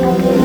Hallelujah.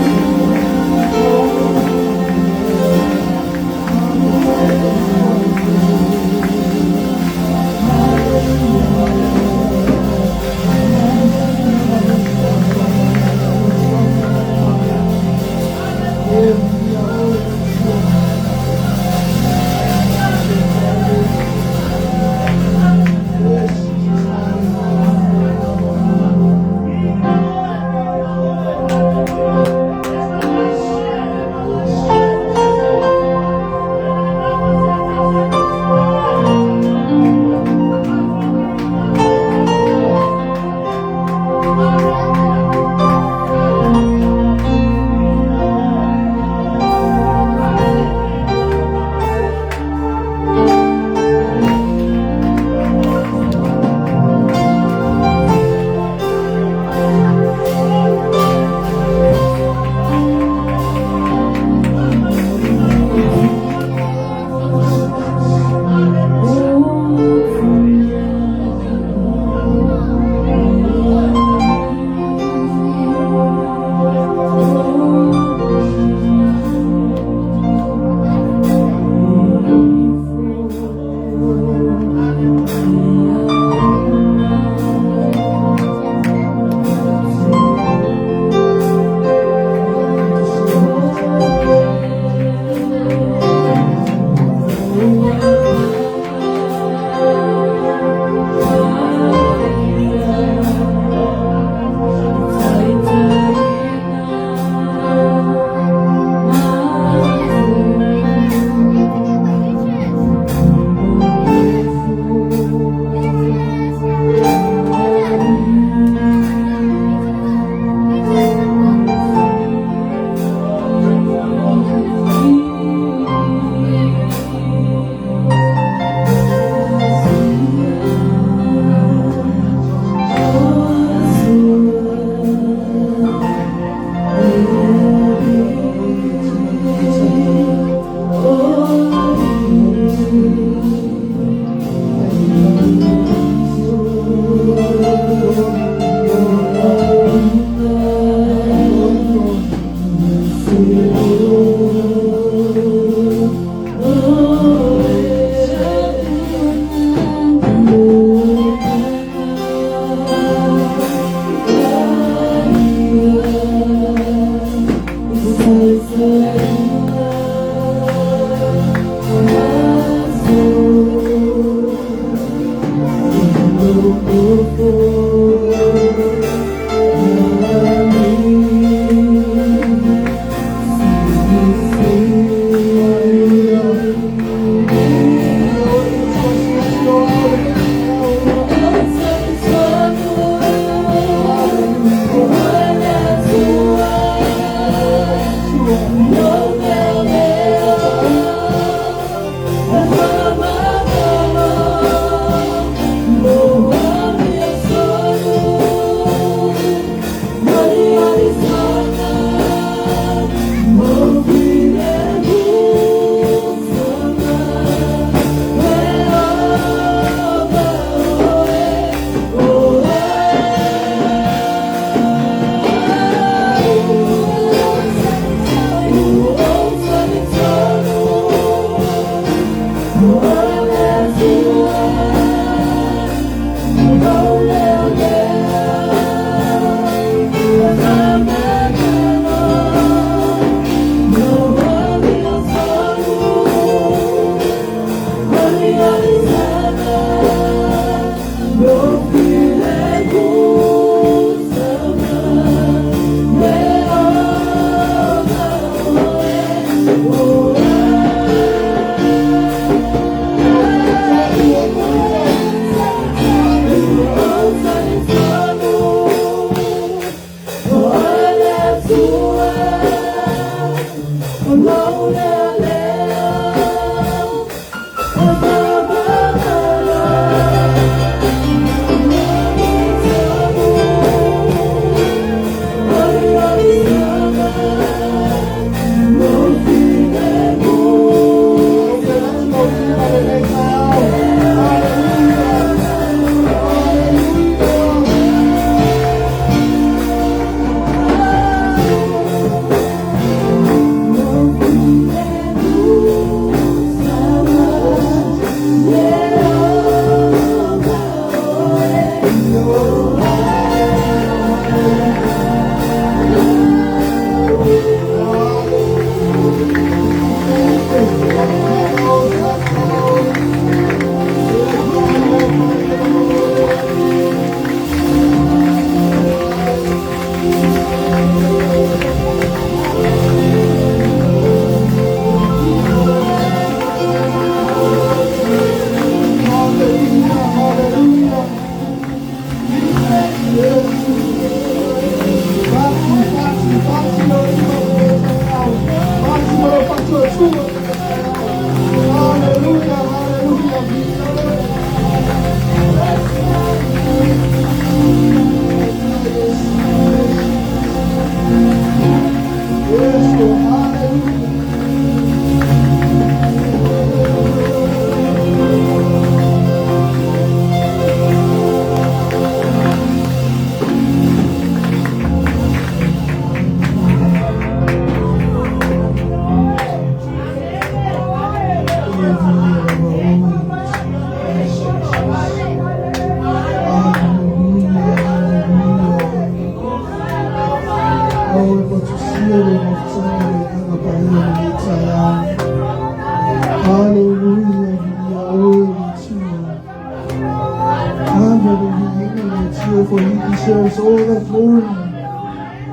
He deserves all the glory.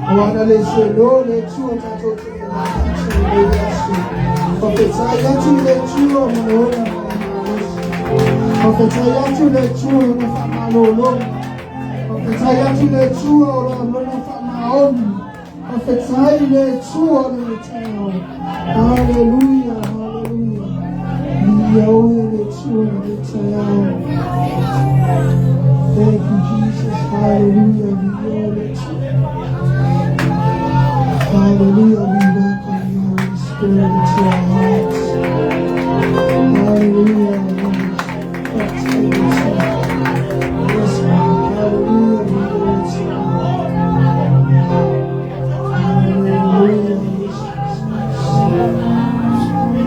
Aua le selo le Atua tatou te i lenei aso. Faafetai atu i le Atua mo le ola ma le malosi. Faafetai atu i le Atua i lona faamalologa. Faafetai atu i le Atua o lona faamaoni. Faafetai i le Atua lenei taeao. Hallelujah, hallelujah. Viia oe le Atua lenei taeao. Thank you, Jesus. Hallelujah. Viia oe le Atua. Hallelujah. We welcome you, Holy Spirit, into our hearts. Hallelujah. Yes, Lord. Hallelujah. We do it. Hallelujah. Yes, Jesus.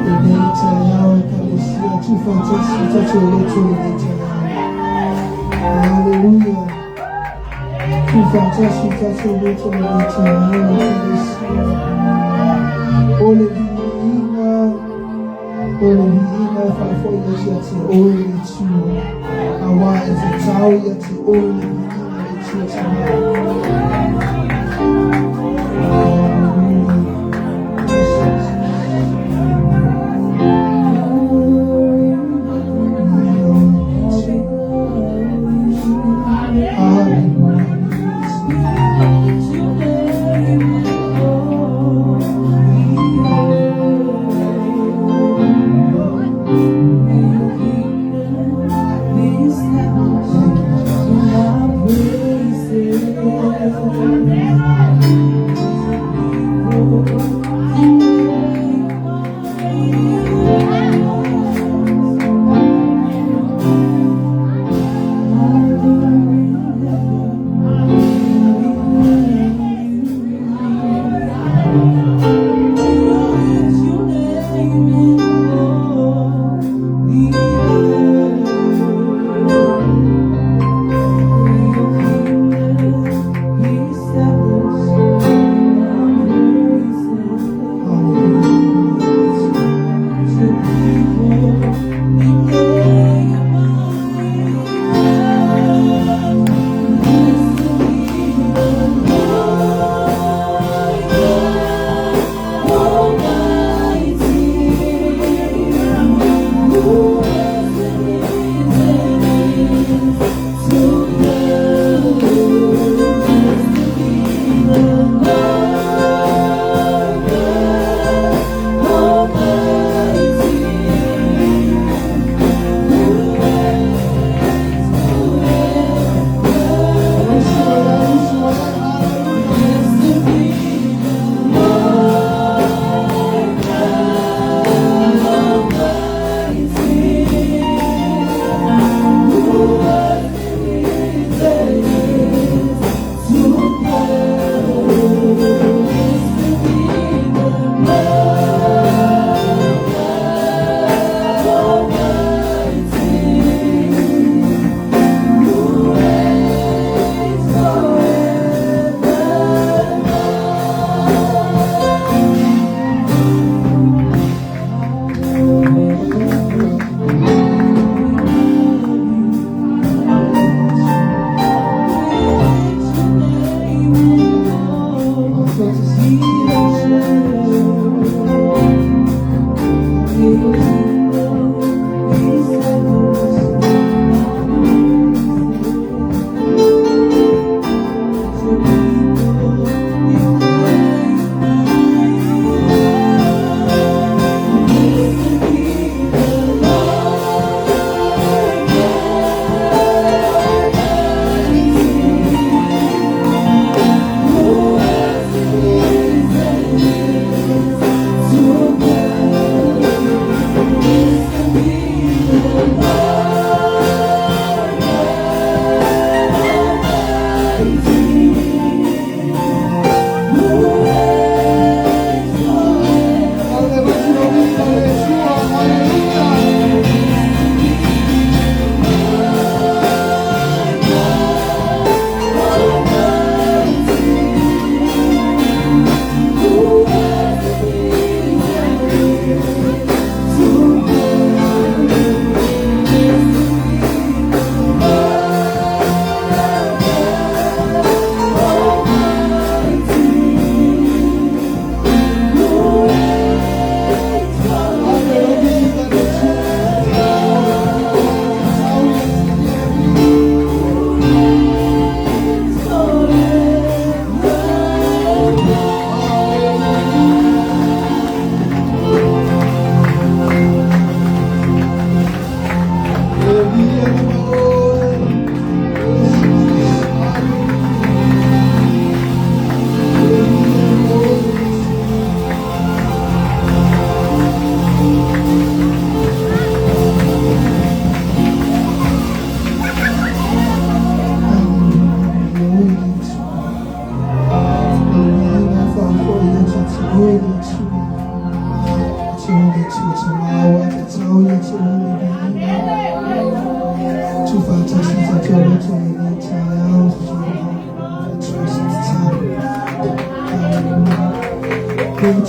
Lenei taeao ekalesia tuufaatasi tatou le Atua lenei taeao. Hallelujah. Tuufaatasi tatou le Atua lenei taeao ekalesia. O le viiga, o le viiga e faafoi atu ia te oe le Atua. Auā e tatau ia te oe le viiga le Atua Tama. Hallelujah. Yes, Jesus. Hallelujah. Thank you, Jesus.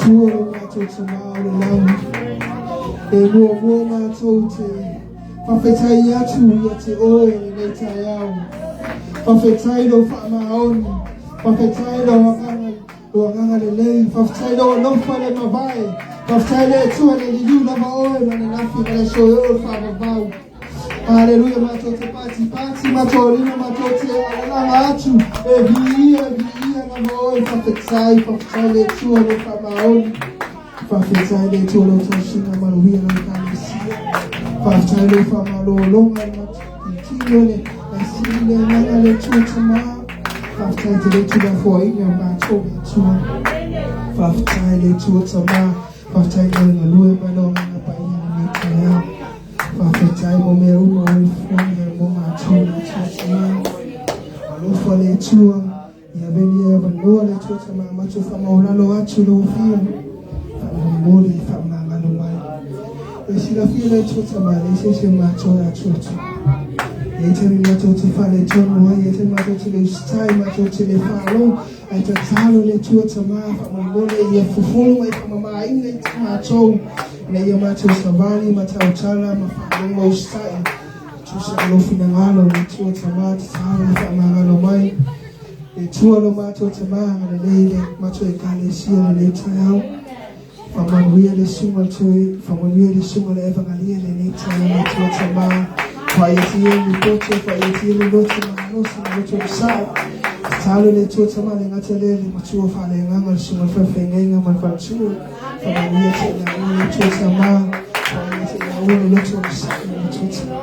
Atua lo matou Tama o le lagi, e muamua matou te faafetai atu ia te oe i lenei taeao. Faafetai lou faamaoni, faafetai lou agaga, lou agaga lelei, faafetai lou alofa le mavae, faafetai le Atua le liliu lava oe ma le lafi ma le aso e oo le faavavau. Haleluya, matou te patipati, matou lima, matou te alalaga atu, e viia, e viia lava oe, faafetai, faafetai le Atua lou faamaoni. Faafetai le Atua lou tausiga manuia lau ekalesia. Faafetai lou faamalologa i le matou le laisini le agaga le Atua Tama. Faafetai te le tuulafoaiina o matou le Atua. Faafetai le Atua Tama. Faafetai le galue mai lou agaga paia lenei taeao. Faafetai mo mea uma o fuafuaga mo matou le Atua Tama. Alofa le Atua. Ia avea lenei avanoa le Atua Tama matou faamaualalo atu lau Afioga. Faamolemole faamagalo mai. E silafia le Atua Tama, e leai se isi o matou e atoatoa. E i ai taimi matou te faaletonu ai, e i ai taimi matou te le usitai, matou te le faalogo, ae tatalo le Atua Tama faamolemole ia fufulu ma ia faamamaina i matou, ina ia matou savali ma tautala ma faalogo ma usitai. Tusa ma lou finagalo, le Atua Tama, tatalo ia faamagalo mai. Le Atua lo matou Tama, agalelei le matou ekalesia lenei taeao. Faamanuia le susuga le toe, faamanuia le susuga le Evagalia lenei taeao le Atua Tama. Faaiatia le poto, faaiatia le loto malosi ma loto masaa. Tatalo le Atua Tama le gata lea le matua faaleagaga le susuga le faafeagaiga ma le faletua. Faamanuia te laua le Atua Tama. Faamanuia te laua le loto masaa ma le Atua Tama.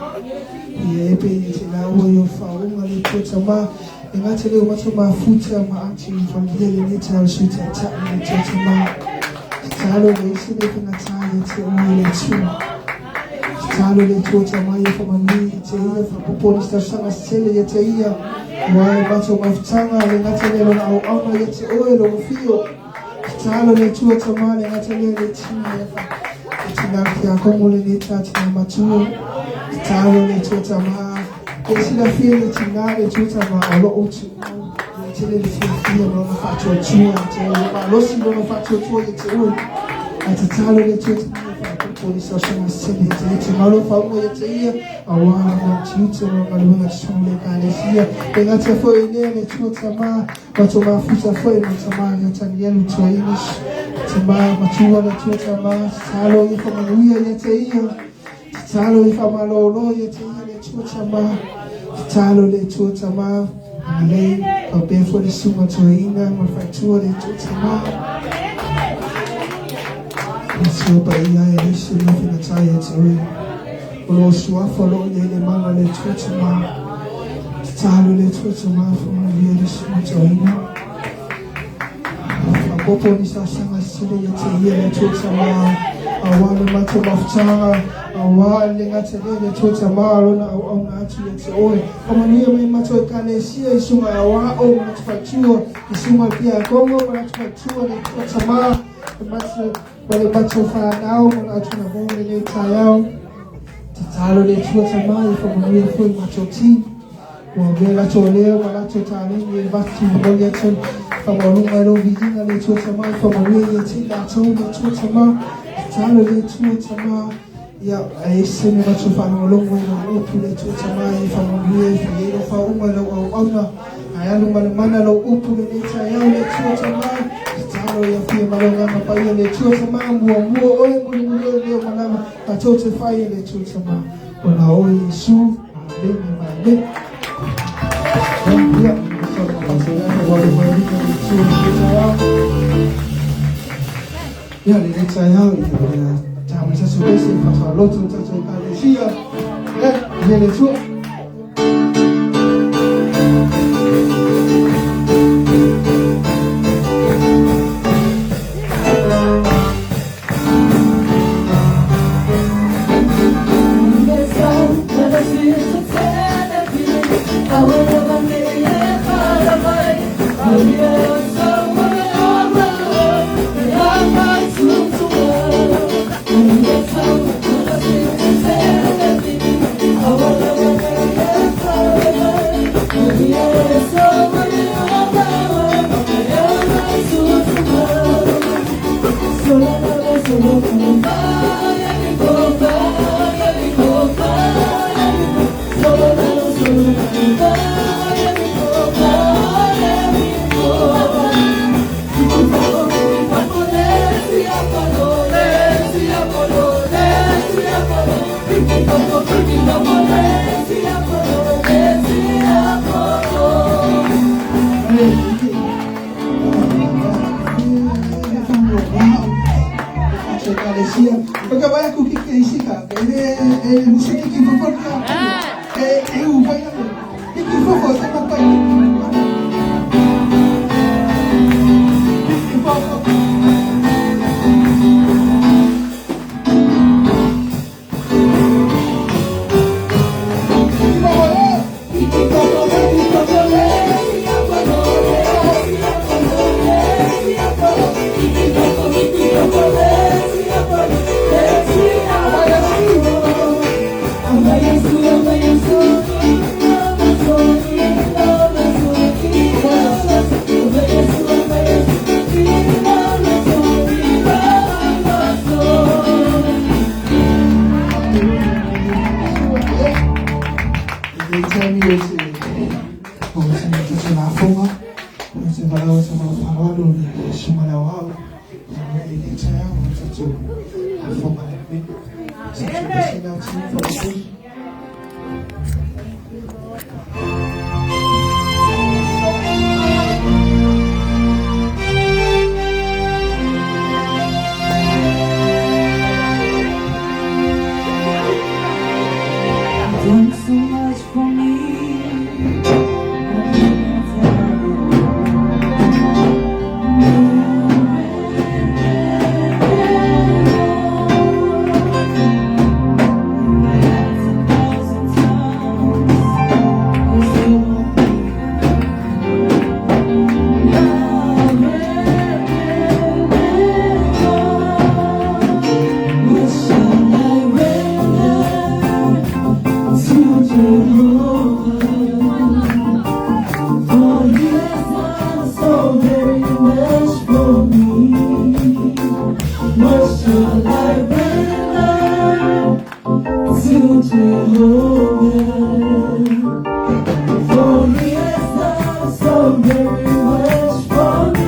Ia e pe ia te laua i o faauuga le Atua Tama. E gata lea o matou mafuta ma ati faamanuia lenei taeao le Sui Taitai le Atua Tama. Tatalo le isi le fagata ia te oe le Atua. Tatalo le Atua Tama ia faamanuia ia te ia, faaopoopo nisi tausaga se tele ia te ia. Aua le matou mafutaga le gata lea lona auauna ia te oe lou afio. Tatalo le Atua Tama le gata lea le tina ia fa le tina tiakono lenei ta tina matua. Tatalo le Atua Tama ia silafia le tina le Atua Tama o loo tuuau ia tele le fiafia ma lona faatuatua ia te oe, ia malosi lona faatuatua ia te oe. Ae tatalo le Atua Tama ia faaopoopo nisi tausaga se tele ia te ia, tumau lou faauuga ia te ia aua lona tiute ma lona galuega totonu o le ekalesia. E gata foi i lea le Atua Tama Matou mafuta foi ma Tama ia Tanielu Tuainis, Tama matua le Atua Tama, tatalo ia faamanuia ia te ia, tatalo ia faamalolo ia te ia le Atua Tama, tatalo le Atua Tama, agalelei faapea foi le susuga toeaina ma le faletua le Atua Tama. Le Atua paia e leai se mea faigata ia te oe. O lou suafa o lo o i ai le mana le Atua Tama. Tatalo le Atua Tama faamanuia le susuga toeaina. Faaopoopo ni sasaga se tele ia te ia le Atua Tama. Aua le matou mafutaga, aua le gata lea le Atua Tama lona auauna atu ia te oe. Faamanuia mai matou ekalesia i susuga e aoao ma latou faletua, i susuga i tiakono ma latou faletua le Atua Tama. Ma le matou fanau ma latou navao lenei taeao. Tatalo le Atua Tama ia faamanuia foi matou ti. Ua avea latou leo ma latou taleni e vatu momoli atu faamaualuga i lou viiga le Atua Tama ia faamanuia ia te i latou le Atua Tama. Tatalo le Atua Tama ia e ese me matou faalogologo i lou upu le Atua Tama ia faamanuia ia fai ai lou faauuga i lau auauna. Ae alu ma le mana lou upu lenei taeao le Atua Tama. Tatalo ia afio ma lou agaga paia le Atua Tama. Muamua oe, mulimuli oe mea uma lava tatou te fai e le Atua Tama. Ona oe Iesu. Amene ma amene. Ia, ia lenei taeao, ia, tā mai tatou ese, whakaloto tatou ekalesia. Ia le Atua. Vai aku que é esse cara? Ele é não sei que foi é é o vai que foi você papai. Done so much for me. I can't tell. If I had 1,000 tongues, it still won't be enough. What shall I render to Jehovah? For he has done so very much for me. What shall I render to Jehovah? For he has done so very much for me.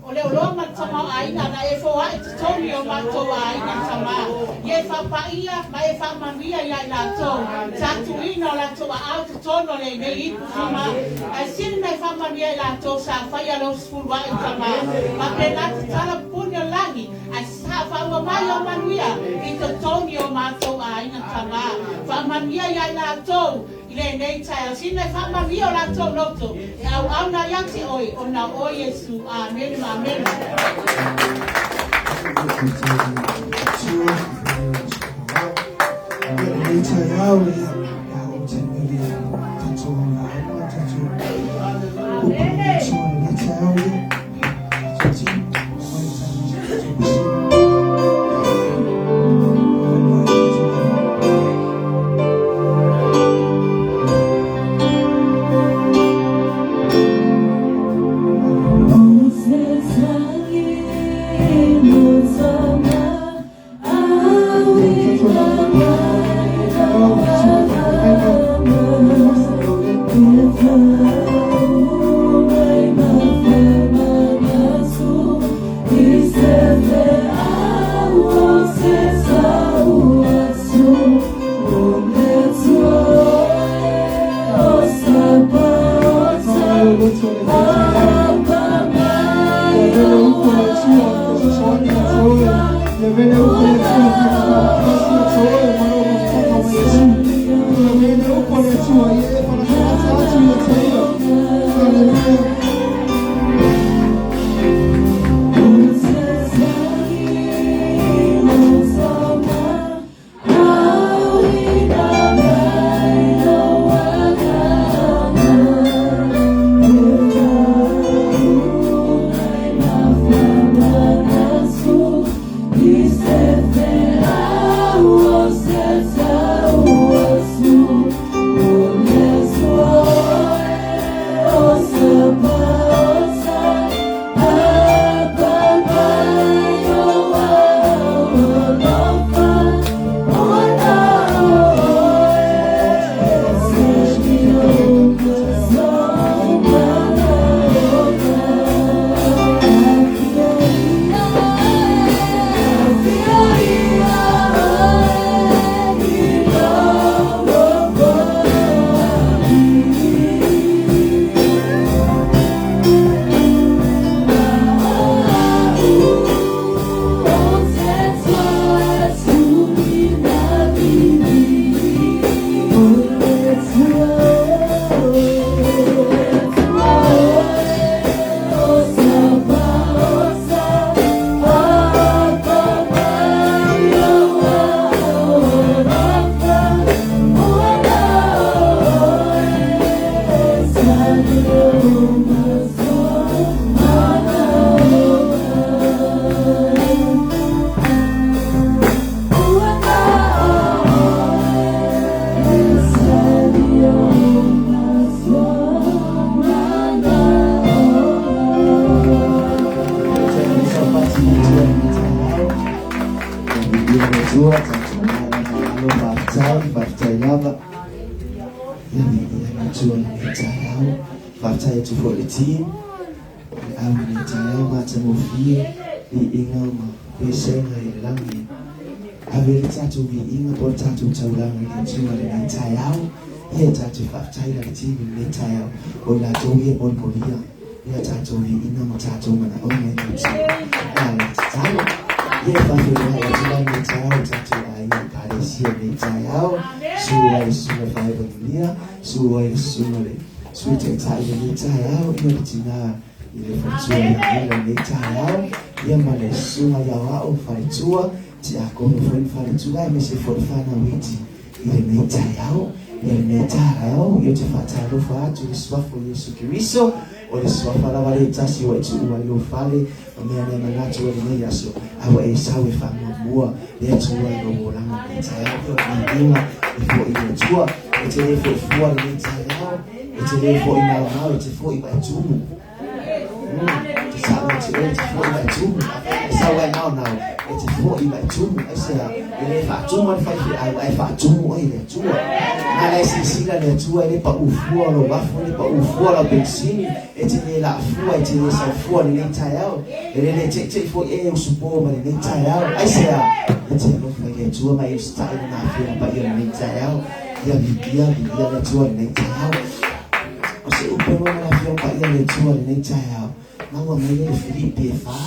O le oloa ma le tamao aiga na e fo ai totonu o matou aiga tamā. Ia e faapaia ma e faamanuia ia i latou. Tatuina o latou aao totonu o lenei ipu tamā. Ae sili na e faamanuia i latou sa faia lou sefulu ae tamā. Faapena tatala pupuni o le lagi ae sasaa faaua mai o manuia i totonu o matou aiga tamā. Faamanuia ia i latou i lenei taeao. Sili na e faamanuia o latou loto e auauna ia te oe ona o oe Iesu. Amene ma amene. 온 세상이 무서워 Hallelujah. Faafetai atu foi i le team le au i lenei taeao matagofie viiga ma pesega i le lagi. Ave le tatou viiga po o le tatou taulaga i le Atua i lenei taeao. Ia e tatou faafetai la le team i lenei taeao o i latou ia e molimolia ia tatou viiga ma tatou manaoga i le Atua. A le tatalo. Ia e faafeiloai atu la lenei taeao i tatou aiga Ekalesia i lenei taeao. Susu ai le susuga i le Faevanulia, susu ai le susuga i le Sui Taitai i lenei taeao, ia le tina i le faletua ia Mila i lenei taeao, ia ma le susuga i Aoao faletua, tiakono foi ma faletua aemaise foi le fanau iti i lenei taeao. Ia lenei taeao, ia ou te faatalofa atu i le Suafa o Iesu Keriso, o le Suafa lava le tasi ua e tuua ai lou fale, ma mea nei manatu ai lenei aso, a ua e sau e faamuamua le Atua i lou olaga i lenei taeao. Ia o le viiga e foi i le Atua, e te le foi fua lenei taeao, e te le foi maomao, e te foi ma e tumu. Te sao ia te oe, e te foi ma e tumu. E sau ai naonao, e te foi ma e tumu. Aisea, e le faatuma le faifeau, ae faatumu oe i le Atua. Na la e silasila le Atua e le pau fua o lou afu, e le pau fua o lau penisini, e te le laa fua, e te le sau fua i lenei taeao, e le le teitei foi e usupo mai lenei taeao. Aisea, e te alofa i le Atua ma e usitai i Lona Afioga Paia i lenei taeao. Ia viia, viia le Atua i lenei taeao. O se upu e maua ma le Afioga Paia le Atua i lenei taeao, maua mai lea i Filipi e fa,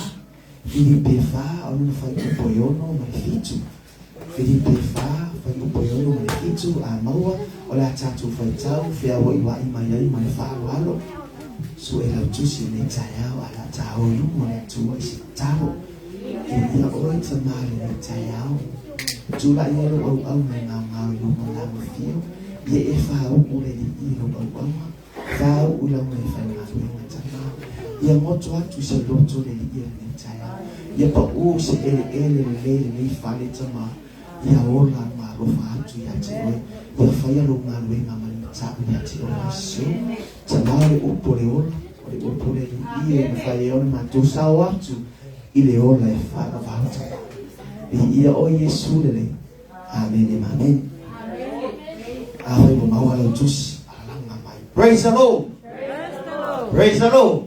Filipi e fa, o lona fuaiupu e 6 ma le 7. Filipi e fa, fuaiupu e 6 ma le 7, a maua, o le a tatou faitau feauaiuai mai ai ma le faaaloalo. Sue lau tusi i lenei taeao, a o le a ta o i luma o le Atua i se tatalo. Viia oe Tama i lenei taeao. Tulai ai lou auauna e gaogao i lou malaga fio, ia e fāuʻu le alii i lou auauna, fāuʻu i lau meafaigaluega Tama. Ia goto atu se loto le alii i lenei taeao, ia paʻū se eleele lelei i lenei fale Tama, ia ola ma alofa atu ia te oe, ia faia lou galuega ma le mataʻu ia te oe Iesu. Tama o le upu o le ola, o le upu o le alii e mafai ai ona matou sao atu i le ola e faavavau Tama. Viia oe Iesu lelei. Amene ma amene. Afai ua maua lau tusi, alalaga mai. Praise the Lord. Praise the Lord.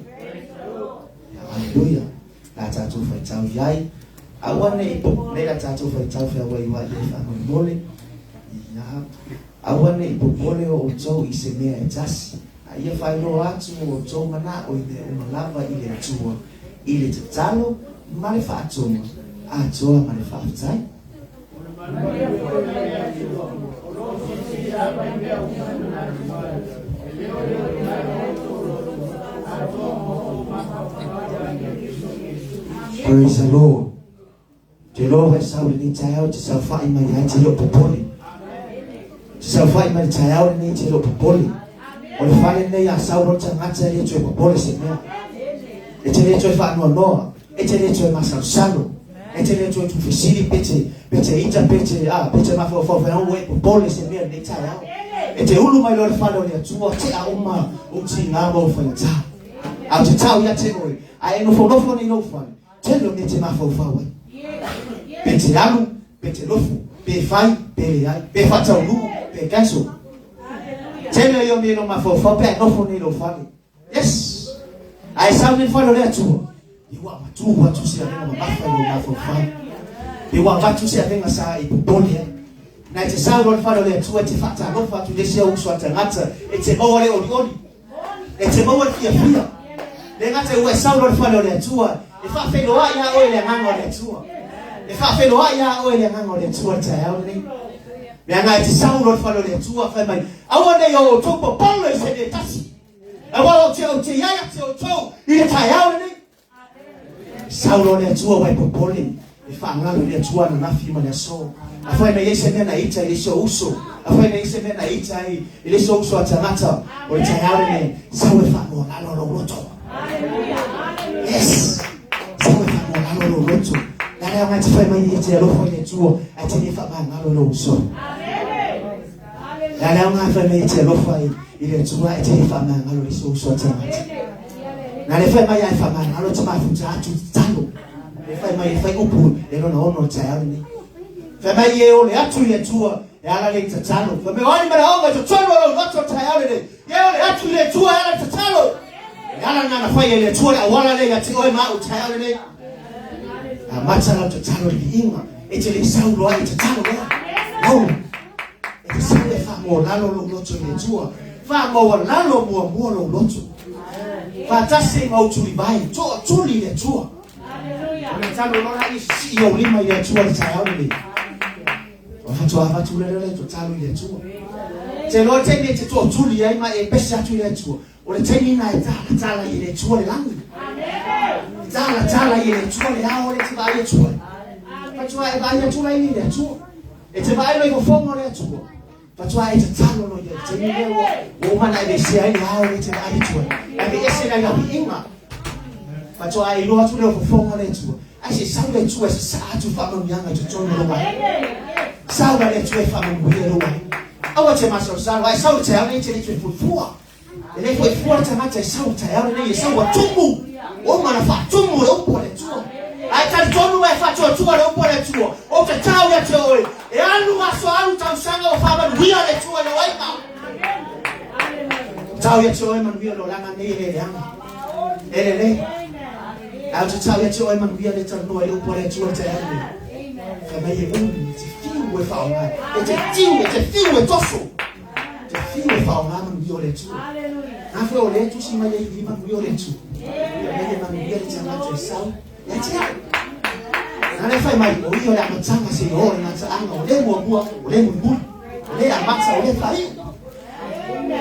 Hallelujah. La tatou faitau i ai. Aua ne i nei la tatou faitau feauaiuai ai faamolemole. Ia. Aua ne i popole o outou i se mea e tasi, a ia faailoa atu o outou manaʻo i mea uma lava i le Atua, i le tatalo ma le faatoga atoa ma le faafetai. Praise the Lord. Te loa e sau lenei taeao te saofai mai ai te le o popole. Te saofai mai le taeao lenei te le o popole. O le fale lenei a sau loa le tagata e le toe popole se mea. E te le toe faanoanoa, e te le toe masalosalo, e te le toe tuufesili pe te, pe te ita pe te, a, pe te mafaufau fai ua e popole se mea lenei taeao. E te ulu mai loa le fale o le Atua, tea uma ou tiga ma ou faigata. A ou te tau ia te oe, a e nofonofo nei lou fale, Tele o mea e te mafaufau ai. Pe te alu, pe te lofu, pe fai, pe leai, pe faataunuu, pe cancel. Tele ia o mea e mafaufau pe a nofo nei lou fale. Yes! A e sau nei le fale o le Atua, ia ua avatu atu se avega mamafa i lou mafaufau. Pe ua avatu se avega sa e popole ai. Na e te sau loa le fale o le Atua e te faatalofa atu i le isi au uso a tagata e te maua le olioli. E te maua le fiafia. Le gata ua e sau loa le fale o le Atua, e faafeiloai lava oe i le agaga o le Atua. E faafeiloai lava oe i le agaga o le Atua i le taeao lenei. Leaga e te sau loa le fale o le Atua, fai mai, aua nei o outou popole i se mea e tasi. Aua ou te, ou te i ai ia te outou i le taeao lenei. Sau loa le Atua ua e popole. E faagalo i le Atua ananafi ma le aso. Afai na i ai se mea na e ita i le isi ou uso, afai na i ai se mea na e ita ai i le isi ou uso a tagata, o le taeao lenei, sau e faamoalalo lou loto. Yes! Sau e faamoalalo lou loto. Le a le aoga e te fai mai ai e te alofa i le Atua, ae te le faamagalo i lou uso. Le a le aoga e fai mai e te alofa i le Atua, ae te le faamagalo i le isi ou uso a tagata. Na le fai mai ae faamagalo e te mafuta atu i tatalo. E fai mai e fai upu e lona ono o le taeao lenei. Fai mai e ole atu i le Atua e ala le i tatalo. Fai mai o a ni manaoga i totonu o lou loto o le taeao lenei. E ole atu i le Atua e ala i tatalo. Le ala lena na fai ai e le Atua le auala lea ia te oe ma au i le taeao lenei. Amata lau tatalo i le viiga. E te le sau loa i tatalo loa. No. E te sau e faamaualalo lou loto i le Atua. Faamaualalo muamua lou loto. Faatasi ma ou tulivai, tootuli i le Atua. O le talo loa la i sisii ou lima i le Atua i le taeao lenei. Ua faatoa avatu lea le tatalo i le Atua. Te loa taimi e te tootuli ai ma e pese atu i le Atua. O le taimi na e talatala i le Atua le lagi. Talatala i le Atua le ao le te vaai atu ai. Faatoa e vaai atu lai i le Atua. E te vaai loa i fofoga o le Atua. Faatoa e tatalo loa ia i le taimi lea ua ua uma ona aveesea ai le ao lea e te vaai atu ai. Aveese nai lau iiga. Faatoa e iloa atu lea o fofoga o le Atua. Ae se i sau le Atua e sasaa atu faamanuiaga i totonu o lou aiga. Sau la le Atua e faamanuia lou aiga. Aua te masalosalo, ae sau le taeao nei e te le toe fuafua. E le foi fua le tagata e sau i le taeao lenei, e sau ua tumu, ua uma ona faatumu e upu a le Atua. Ae talitonu mea e faatuatua le upu a le Atua, ou te tau ia te oe, e alu aso alu tausaga ua faamanuia le Atua i lou aiga. Tau ia te oe manuia le olaga nei e le leaga. E lelei. Ae ou te tau ia te oe manuia le talanoa i le upu a le Atua i le taeao lenei. Fai mai e umi, e te fiu e faaaoga, e te tiu, e te fiu e toso. Te fiu e faaaoga manuia o le Atua. Na foi o lea tusi mai ai i manuia o le Atua. Ia mai e manuia le tagata e sau ia te au. Na le fai mai, o ia o le amataga se i o le gataaga, o le muamua, o le mulimuli, o le amata, o le faaiu.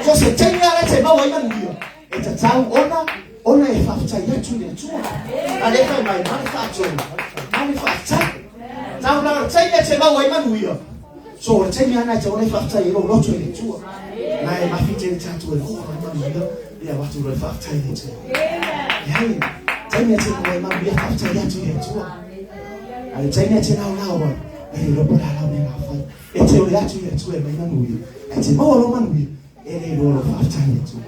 So se taimi lava la e te maua ai manuia, e tatau ona ona e faafetai atu i le Atua. A le fai mai, ma le faatonu, ma le faafetai. Tau la o le taimi e te maua ai manuia, So o le taimi lava lena e tatau ona e faafetai ai lou loto i le Atua. Na e mafi tele tatou e oo loa le manuia, ia avatu loa le faafetai i le Atua. Leai, taimi e te maua ai manuia, faafetai atu i le Atua. A le taimi e te laolao ai, e le iloa po o le a lau mea na fai. E te ole atu i le Atua e aumai manuia, ae te maua loa manuia, e le iloa lou faafetai i le Atua.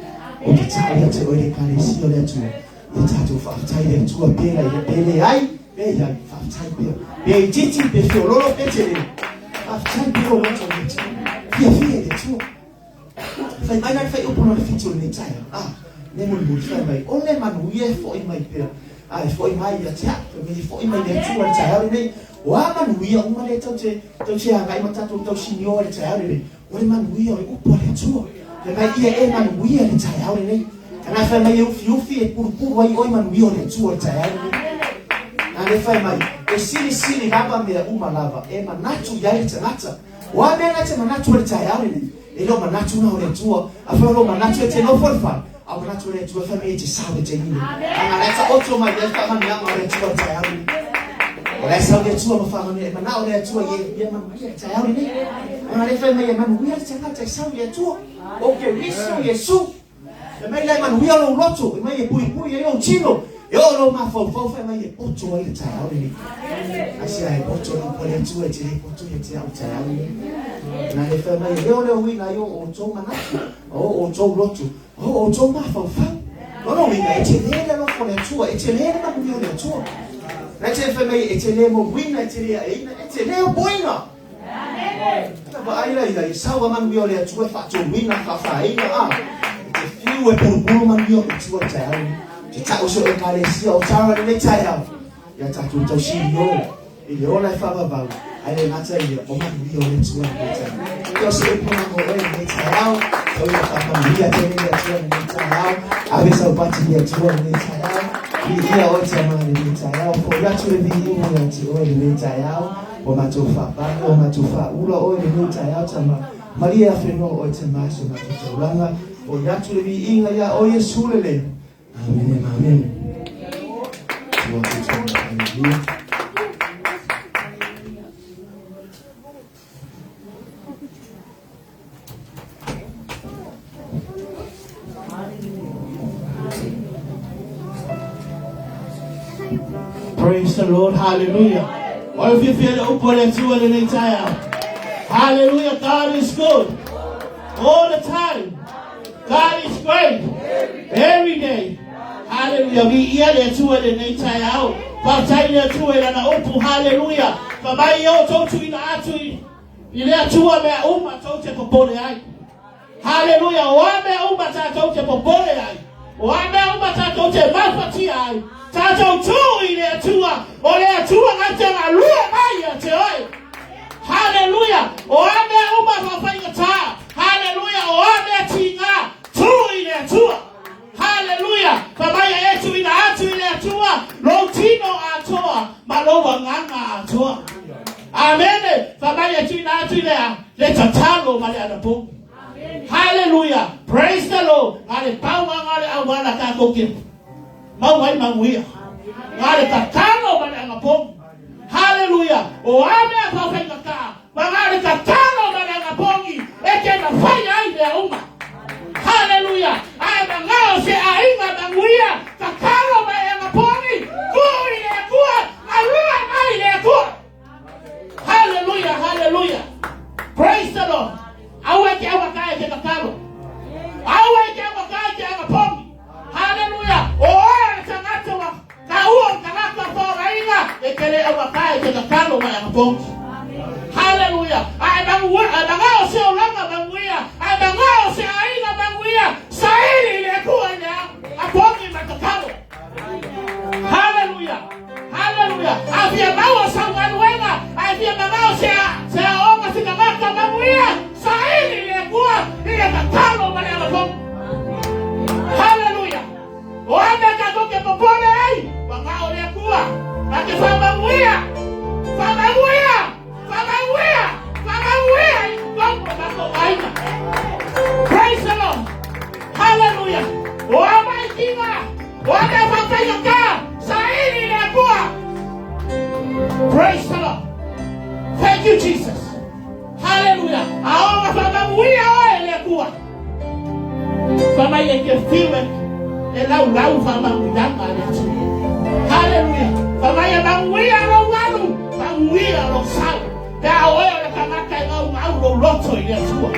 Ou te tau ia te oe le Ekalesia o le Atua, ia tatou faafetai i le Atua pe la pe leai, pe i ai, faafetai pea. Pe itiiti, pe feololo, pe tele. Faafetai pea lou loto i le Atua. Fiafia i le Atua. Fai mai la le fuaiupu lona fitu o lenei taeao. Ah, le mulimuli fai mai, o le manuia e fo'i mai pea. Ah, e fo'i mai ia te au. Fai mai e fo'i mai le Atua i le taeao lenei. O a manuia uma lea tou te, tou te agai ma tatou tausinioa i le taeao lenei. O le manuia o le upu a le Atua. Fai mai ia e manuia i le taeao lenei. Ana fai mai e ufiufi e pulupulu ai oe manuia o le Atua i le taeao lenei. Na le fai mai e silisili lava mea uma lava e manatu i ai le tagata. O a mea na e te manatu ai i le taeao lenei? E le o manatu na o le Atua. Afai o lou manatu e te nofo i le fale, a o manatu o le Atua fai mai e te sau i le taimi lenei. Ana la e taoto mai ai le faamanuiaga o le Atua i le taeao lenei. O la e sau le Atua ma faamanuia, e manao le Atua i e manuia i le taeao lenei. Ana le fai mai e manuia le tagata e sau i le Atua. O Keriso Iesu. Fai mai la e manuia lou loto, fai mai e puipui ai lou tino, e oo lou mafaufau, fai mai e poto ai le taeao lenei. Aisea e poto le upu a le Atua e te le poto ia te au i le taeao lenei. Na le fai mai e leo le uiga ai o outou manatu, o outou loto, o outou mafaufau. O lona uiga e tele le alofa o le Atua, e tele le manuia o le Atua. Na te fai mai e tele mouina, e tele aeina, e tele opoina. Na vaai la ia i sau a manuia o le Atua e faatoluina, faafaaina, a. E te fiu e pulupulu manuia o le Atua i le taeao lenei. Te tau se o Ekalesia o Tara lenei taeao. Ia tatou tausilio i le ola e faavavau, ae le gata ia, o manuia o le Atua lenei taeao. Ia o se upu na mo oe lenei taeao, tau ia faamanuia tele le Atua lenei taeao, ave sau pati i le Atua lenei taeao, viia oe Tama lenei taeao, foi atu le viiga ia te oe lenei taeao. Ua matou faapale, ua matou faaula oe lenei taeao Tama, malie afenoa oe Tama i so matou taulaga, oi atu le viiga iā oe Iesu lelei. Amene ma amene. Tua atu Tama, haleluia. Praise the Lord. Hallelujah. O le fiafia le upu a le Atua lenei taeao. Hallelujah. God is good. All the time. God is great. Every day. Hallelujah. Viia le Atua lenei taeao. Faafetai le Atua i lana upu. Hallelujah. Fa mai e o tou tuuina atu i i le Atua mea uma tou te popole ai. Hallelujah. O a mea uma tatou te popole ai. O a mea uma tatou te mafatia ai. Tatou tuu i le Atua. O le Atua na te galue mai ia te oe. Hallelujah. O a mea uma faafaigata. Hallelujah. O a mea tiga. Tuu i le Atua. Hallelujah. Fa mai e tuuina atu i le Atua lou tino atoa ma lou agaga atoa. Amene. Fa mai e tuuina atu i le a? Le tatalo ma le anapogi. Hallelujah. Praise the Lord. Na le pau lava le auala tatou te maua ai manuia. Na le tatalo ma le anapogi. Hallelujah. O a mea faafaigata, ma na le tatalo ma le anapogi e te mafai ai mea uma. Hallelujah. Ae manao se aiga manuia, tatalo ma le anapogi, tuu i le Atua, galue mai le Atua. Hallelujah, hallelujah. Praise the Lord. Aua e te augata e te tatalo. Aua e te augata e te anapogi. Hallelujah. O oe o le tagata ua taua o le tagata fo'olaina, e te le augata e te tatalo ma le anapogi. Hallelujah. Ae manao se olaga manuia, ae manao se aiga manuia, saili i le Atua i le anapogi ma le tatalo. Hallelujah. Hallelujah. A fia maua sau galuega, ae fia manao se se aoga se tagata manuia, saili i le Atua i le tatalo ma le anapogi. Hallelujah. O a mea tatou te popole ai, manao le Atua na te faamanuia, faamanuia, faamanuia, faamanuia i totonu o matou aiga. Praise the Lord. Hallelujah. O a maʻitiga, o a mea faafaigata, saili i le Atua. Praise the Lord. Thank you, Jesus. Hallelujah. A oo ina faamanuia oe e le Atua. Fai mai e te fiu e laulau faamanuiaga a le Atua. Hallelujah. Fai mai e manuia lou alu, manuia lou sau. Pe a o oe o le tagata e gaugau lou loto i le Atua.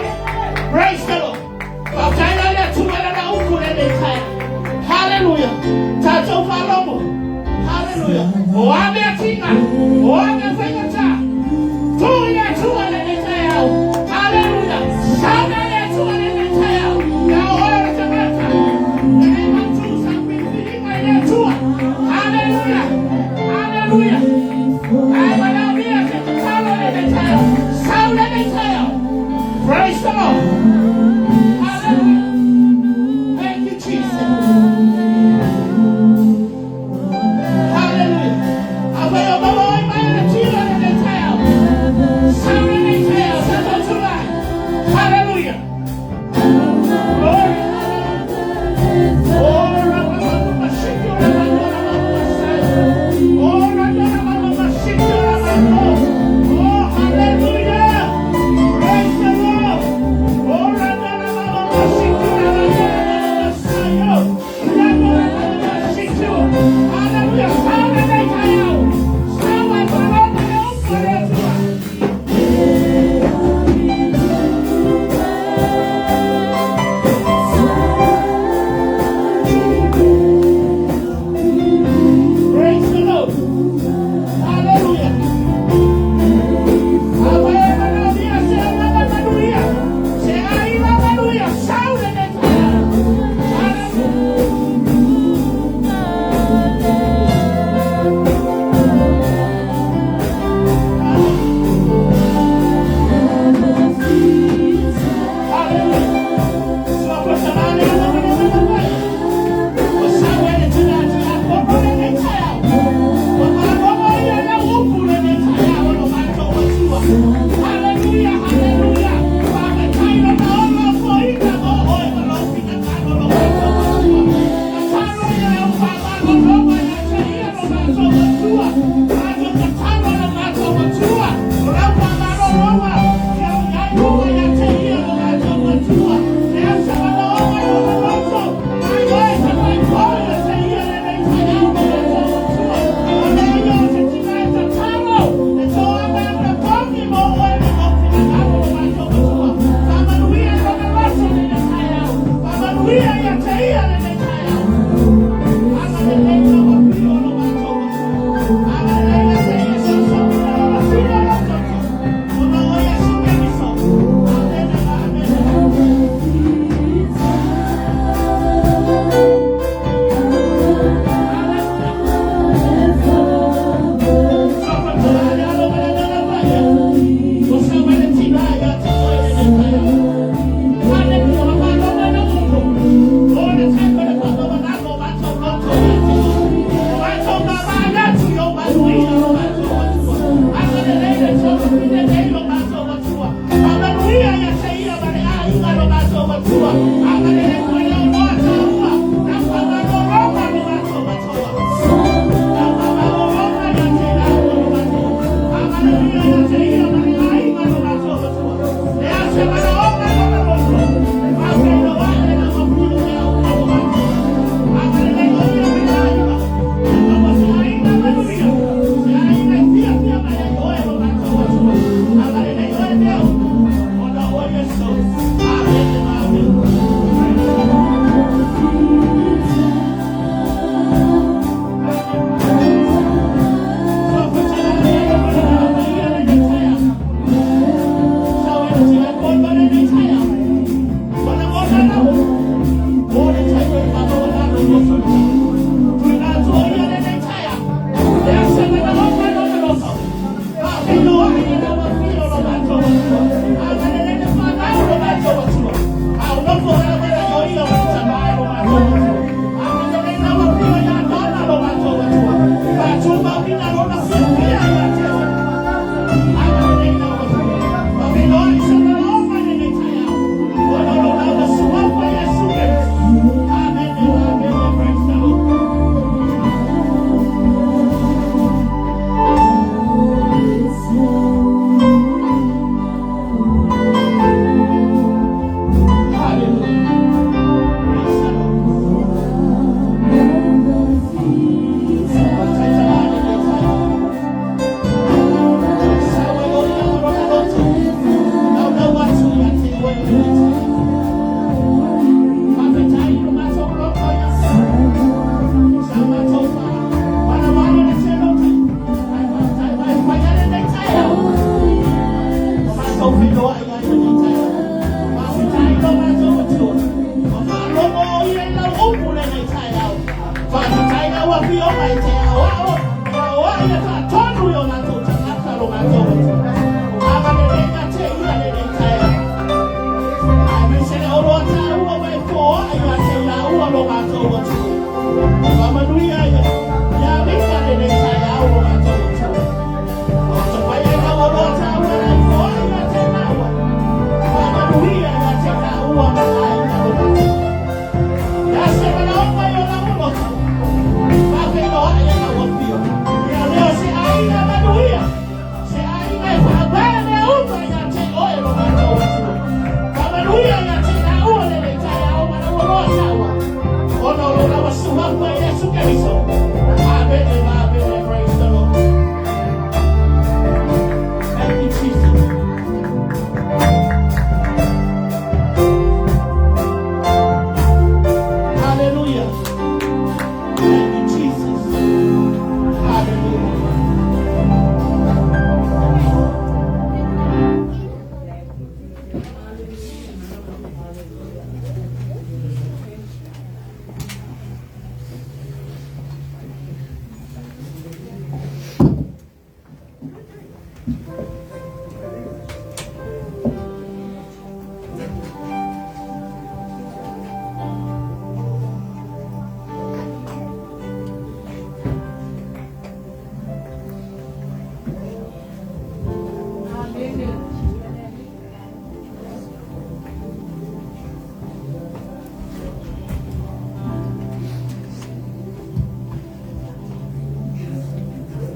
Praise the Lord. Faafetai la i le Atua i lana upu lenei taeao. Hallelujah. Tatou faalogo. Hallelujah. O a mea tiga, o a mea faigata, tuu i le Atua lenei taeao. Hallelujah. Sauna i le Atua lenei taeao. Pe a o oe o le tagata, e le mautu sau filifiliga i le Atua. Hallelujah. Hallelujah. Ae manaomia se tatalo lenei taeao. Sau lenei taeao. Praise the Lord. Hallelujah. Thank you, Jesus. Hallelujah. Afai o maua oi mai o le tino lenei taeao. Sau lenei taeao.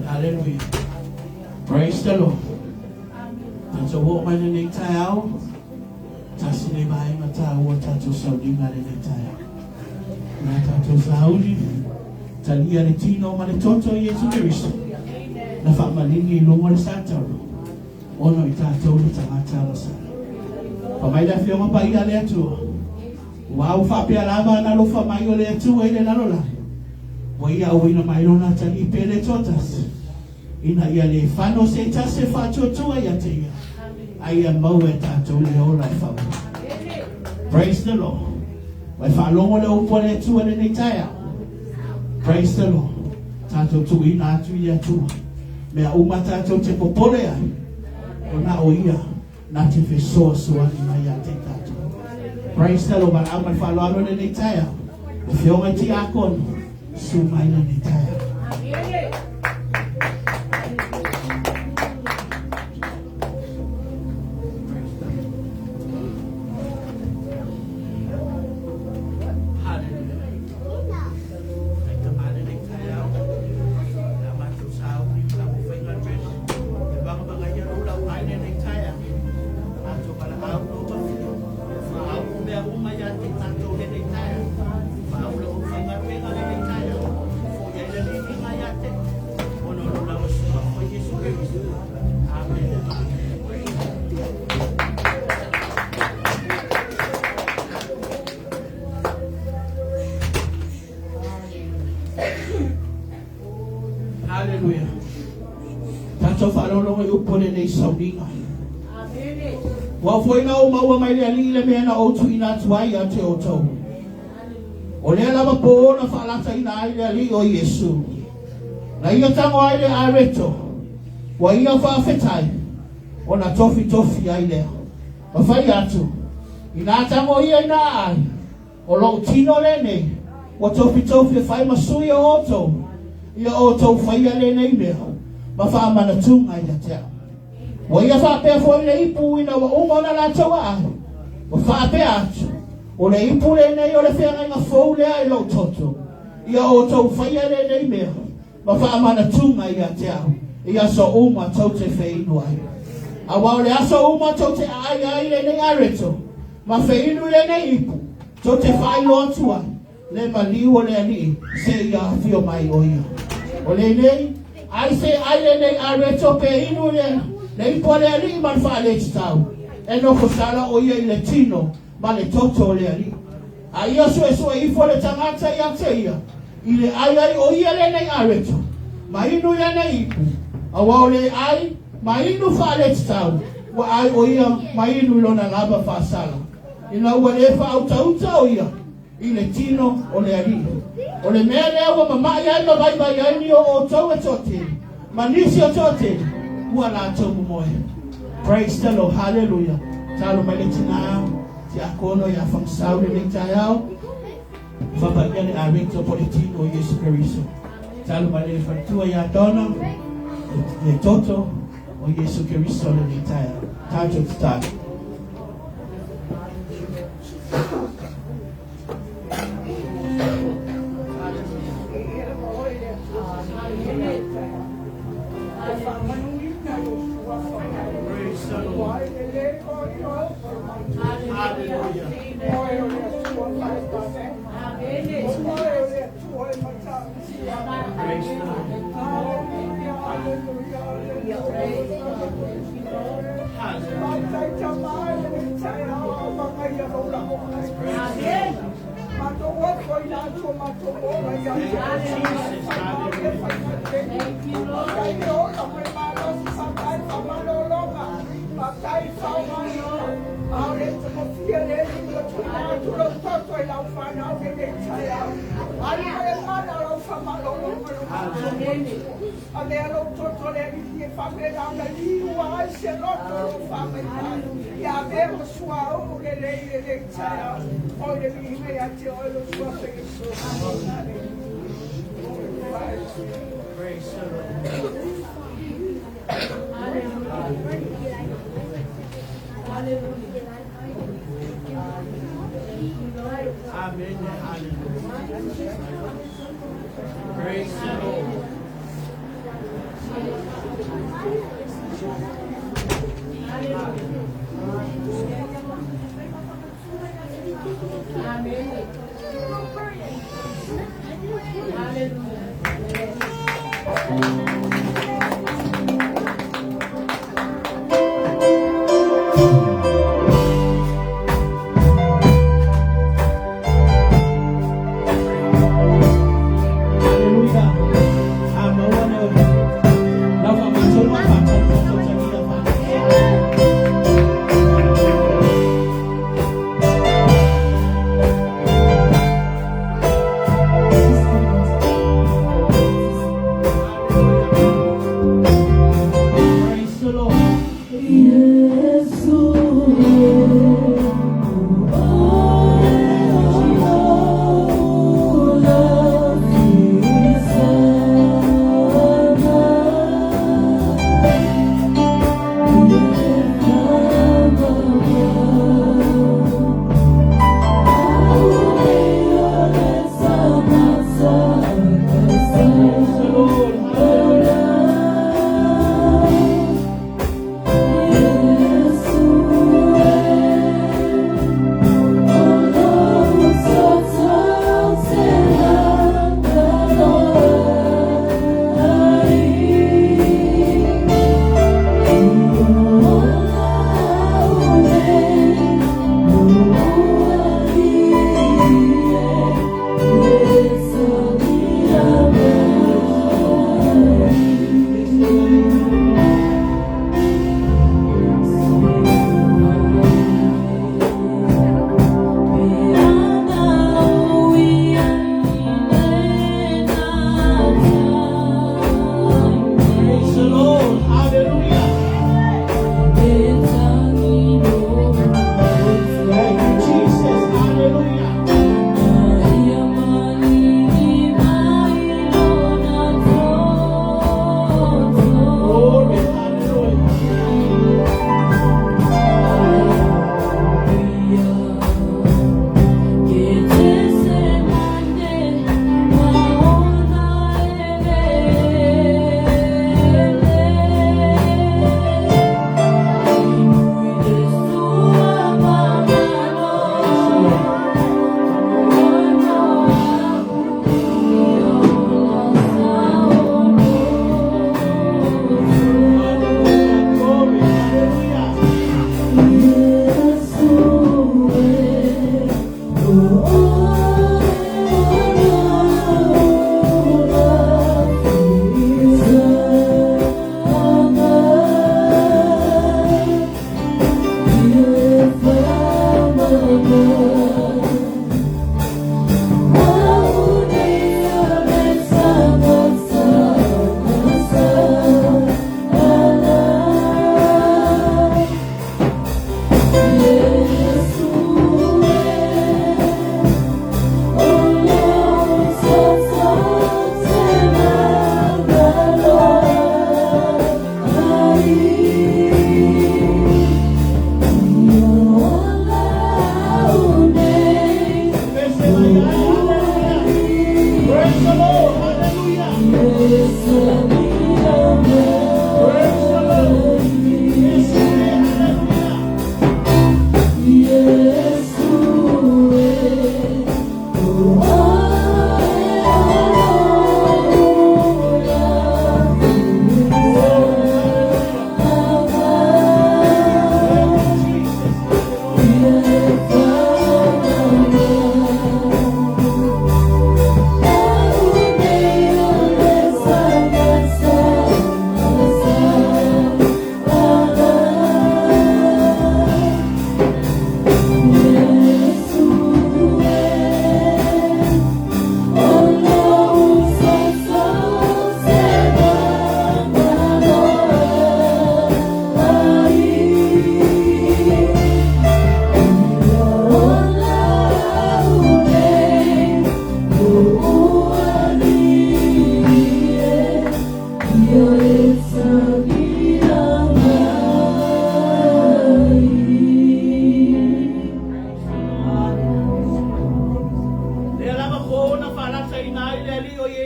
Hallelujah. Praise the Lord. Tatou o mai lenei taeao. Tasi le vaega taua tatou sauliga lenei taeao. Na tatou sauli, talia le tino ma le toto i Iesu Keriso. Na faamaligi i luga o le satauro, ona o i tatou le tagata alasala. Fa mai le Afioga Paia a le Atua, ua au faapea lava ana alofa mai o le Atua i le lalolagi, ua Ia auina mai Lona Atalii pele toatasi, ina ia le fano se tasi e faatuatua ia te Ia, a ia maua e tatou le ola e fau ai. Praise the Lord. Ua e faalogo le upu a le Atua i lenei taeao. Praise the Lord. Tatou tuuina atu i le Atua mea uma tatou te popole ai, ona o Ia na te fesoasoani mai ia te tatou. Praise the Lord. Valaau ma le faaaloalo lenei taeao. Afioga i tiakono, susu mai lenei taeao. Hallelujah. Tatou faalogologo i upu o lenei sauniga. Ua foi na ou maua mai le Alii le mea na ou tuuina atu ai ia te outou. O lea lava pō na faalataina ai le Alii o Iesu. Na ia tago ai le areto, ua ia faafetai, ona tofitofi ai lea. Ma fai atu, Inā tago ia i nā aai, o loʻu tino lenei, ua tofitofi e fai ma sui o outou, ia outou faia lenei mea, ma faamanatuga ia te au. Ua ia faapea foi le ipu ina ua uma ona latou aai, ua faapea atu, O le ipu lenei o le feagaiga fou lea i lou toto, ia outou faia lenei mea, ma faamanatuga ia te au, i aso uma tou te feinu ai. Aua o le aso uma tou te aai ai lenei areto, ma feinu i lenei ipu, tou te faailoa atu ai le maliu o le Alii seia afio mai o ia. O lenei, ai se ai lenei areto pe inu le, le ipu a le Alii ma le faaletitau, e nofo sala o ia i le tino ma le toto o le Alii. A ia suesue ifo le tagata ia te ia, i le ai ai o ia lenei areto, ma inu i lenei ipu, aua o le ai ma inu faaletitau, ua ai o ia ma inu i lona lava faasala, ina ua le faautauta o ia i le tino o le Alii. O le mea lea ua mama'i ai ma vaivai ai ni o outou e toatele, ma nisi o toatele, ua latou momoe. Praise the Lord, hallelujah. Talo mai le tinā, tiakono ia Fagasau lenei taeao, faapaia le areto po le tino o Iesu Keriso. Talo mai le faletua ia Donna, le toto o Iesu Keriso lenei taeao. Tatou tatalo. Praise the Lord. Hallelujah. Praise the Lord. Praise the Lord. Amen. Hallelujah. Praise the Lord. Hallelujah. A maua le lau faamasolo faatali faatautagia.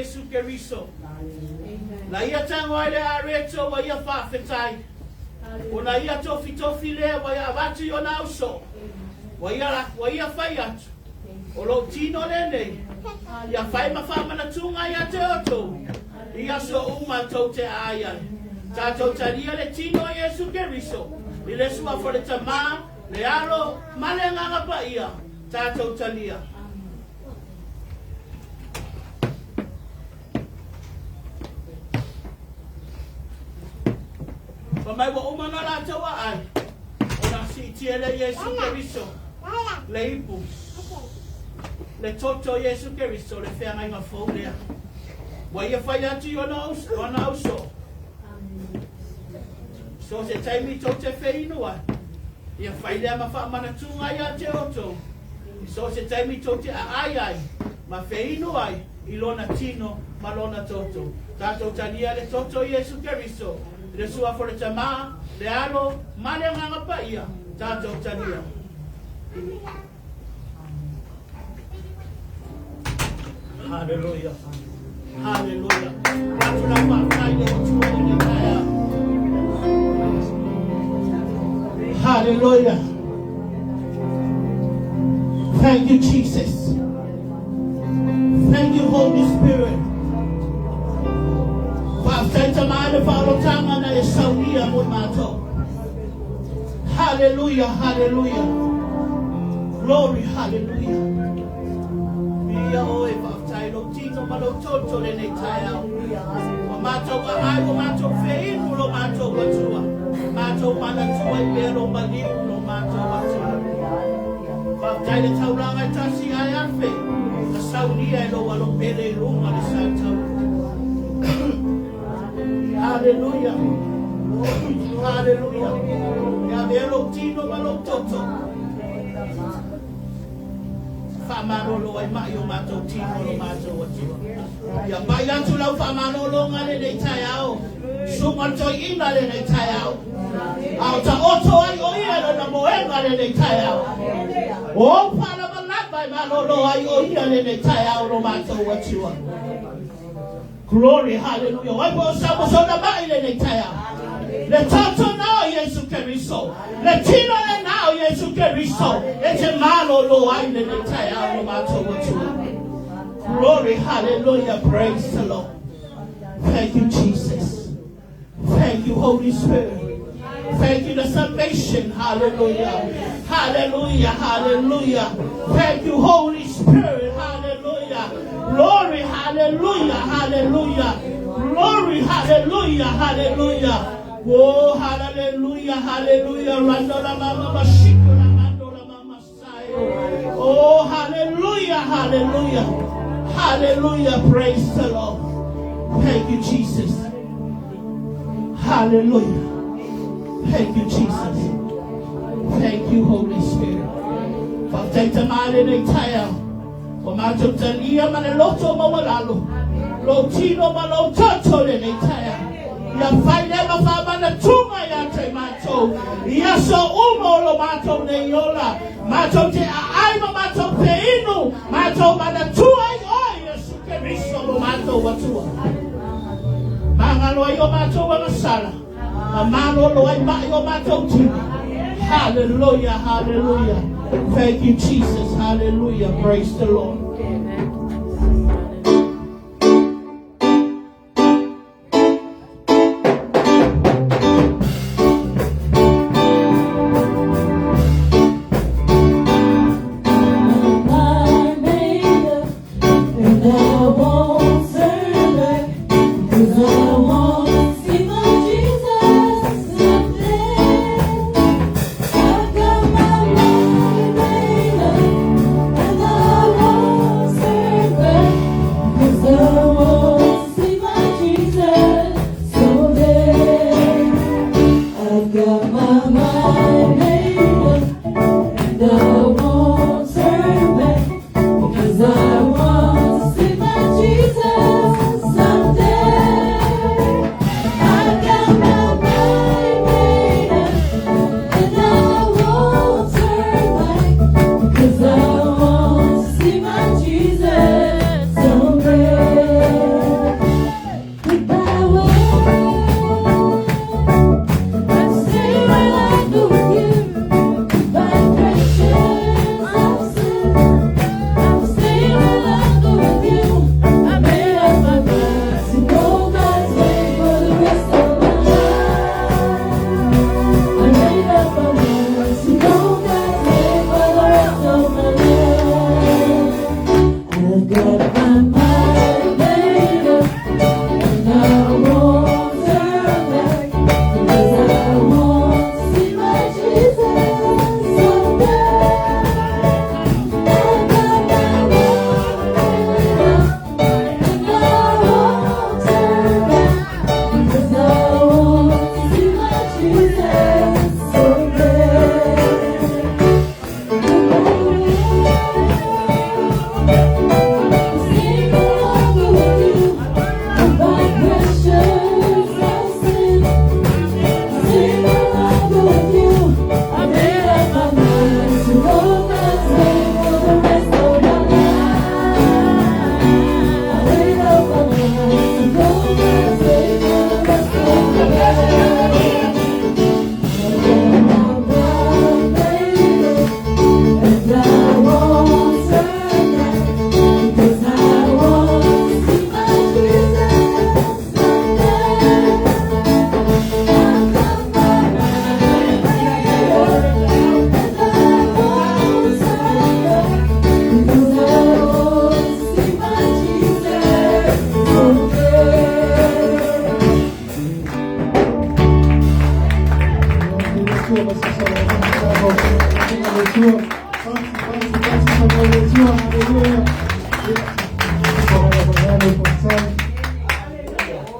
Iesu Keriso. Na ia tago ai le areto wa ia faafetai. Ona ia tofitofi lea ua ia avatu i ona uso. Ua ia, ua ia fai atu. O lou tino lenei. Ia fai ma faamanatuga ia te outou. I aso uma tou te aai ai. Tatou talia le tino o Iesu Keriso. I le suafa o le Tama, le Alo, ma le Agaga Paia. Tatou talia. Fa mai ua uma ona latou aai, ona siitia lea Iesu Keriso, le ipu, le toto o Iesu Keriso, le feagaiga fou lea. Ua ia fai atu i ona, ona ausoo. So se taimi tou te feinu ai, ia fai lea ma faamanatuga ia te outou. So se taimi tou te aai ai, ma feinu ai i lona tino ma lona toto. Tatou talia le toto o Iesu Keriso, i le suafa o le Tama, le Alo, ma le Agaga Paia. Tatou talia. Hallelujah. Hallelujah. Atu lau faafetai le Atua i lenei taeao. Hallelujah. Thank you, Jesus. Thank you, Holy Spirit. Faafetai Tama le faaolotanga na e saunia mo i matou. Hallelujah, hallelujah. Glory, hallelujah. Ia oe faafetai lou tino ma lou toto lenei taeao. Ua matou aai, ua matou feinu lo matou Atua. Matou manatua i pea lo maliu lo matou Atua. Faafetai le taulaga e tasi ae afe. Na saunia e lou alo pele i luga le sa tau. Hallelujah. Hallelujah. Ia avea lou tino ma lou toto. Faamalolo ai mai o matou tino lo matou Atua. Ia pai atu lau faamalologa lenei taeao. Suga toeaina lenei taeao. A o taoto ai o ia lona moega lenei taeao. O palavalava e malolo ai o ia lenei taeao lo matou Atua. Glory, hallelujah. Wai po sa mo sona mai lenei taeao. Le toto na o Iesu Keriso. Le tino le na o Iesu Keriso. E te malolo ai lenei taeao lo matou Atua. Glory, hallelujah. Praise the Lord. Thank you, Jesus. Thank you, Holy Spirit. Thank you, the salvation. Hallelujah. Hallelujah. Hallelujah. Thank you, Holy Spirit. Hallelujah. Glory. Hallelujah. Hallelujah. Glory. Hallelujah. Hallelujah. Oh, hallelujah. Hallelujah. Randola mama mashiko la mandola mama sayo. Oh, hallelujah. Hallelujah. Hallelujah. Praise the Lord. Thank you, Jesus. Hallelujah. Thank you, Jesus. Thank you, Holy Spirit. Faafetai Tama lenei taeao. Ua matou talia ma le loto maualalo. Lou tino ma lou toto lenei taeao. Ia fai lea ma faamanatuga ia te matou. I aso uma o lo matou nei ola. Matou te aai ma matou feinu. Matou manatua ai oe Iesu Keriso lo matou Atua. Magalo ai o matou agasala. Ma malolo ai mai o matou tino. Hallelujah, hallelujah. Thank you, Jesus. Hallelujah. Praise the Lord. My made up, and I won't turn back, 'cause I want to see my Jesus someday. I've got my mind made up, and I won't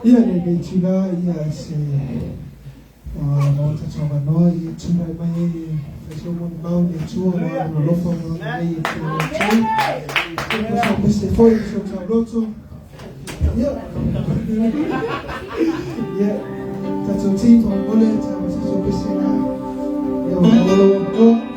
Ia lenei itula ia se maua tatou avanoa ia tulai mai ai e fai se molimau i le Atua aua Lona alofa ma Lona agalelei e tele ia outou. Ia faapese foi i so tauloto. Ia. Ia tatou team faamolemole tau mai se pese na. Ia ua maua lou avanoa.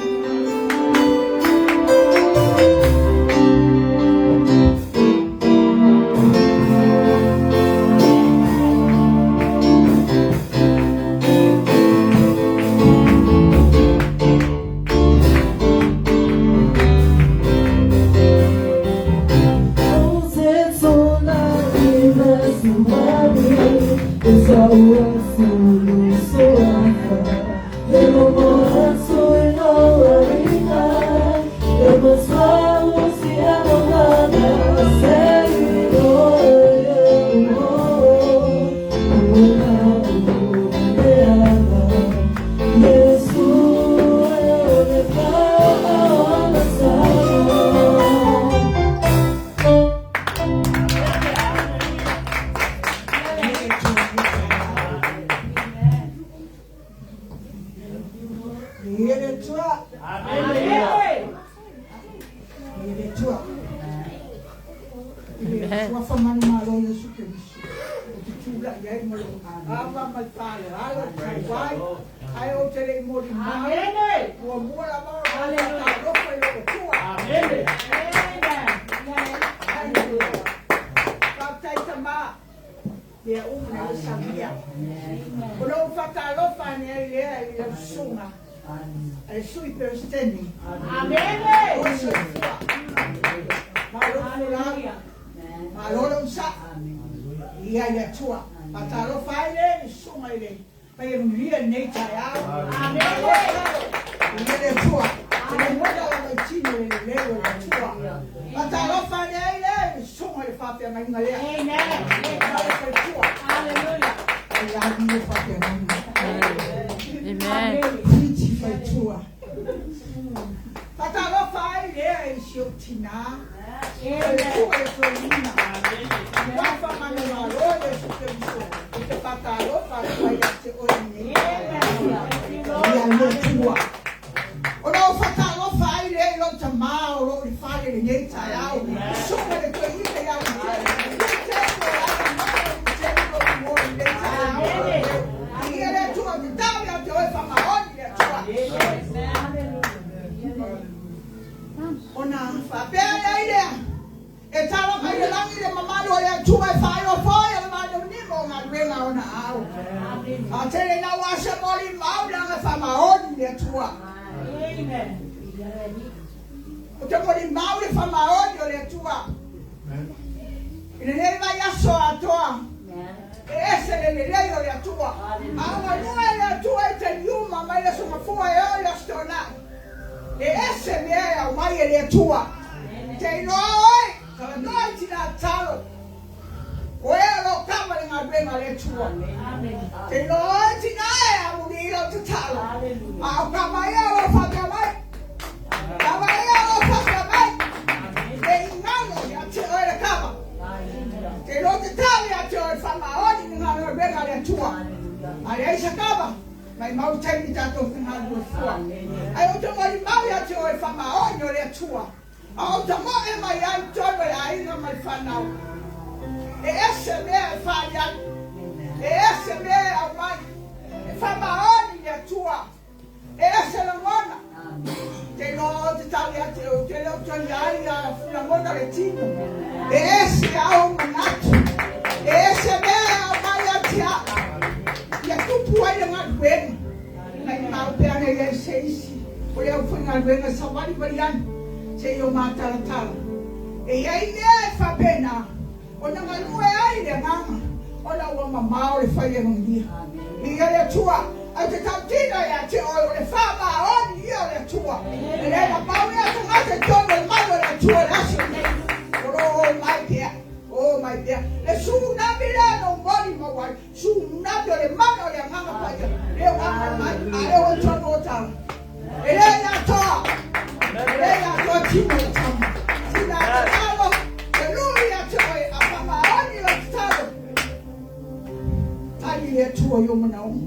le Atua i ou manaoga.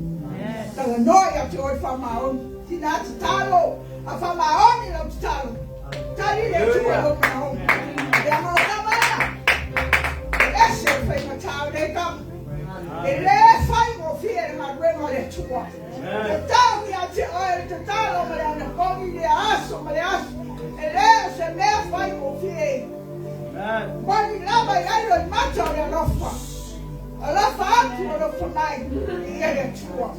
Talanoa ia te oe faamaoni. Tina tatalo, a faamaoni lau tatalo. Tali le Atua i ou manaoga. Leaga o tama ia, e ese le faigata o nei tama. E lē faigofie le galuega a le Atua. Tatau ia te oe le tatalo ma le anapogi i lea aso ma le aso. E lē o se mea faigofie. Moni lava i ai loimata o le alofa. Alofa atu, alofa mai, viia le Atua.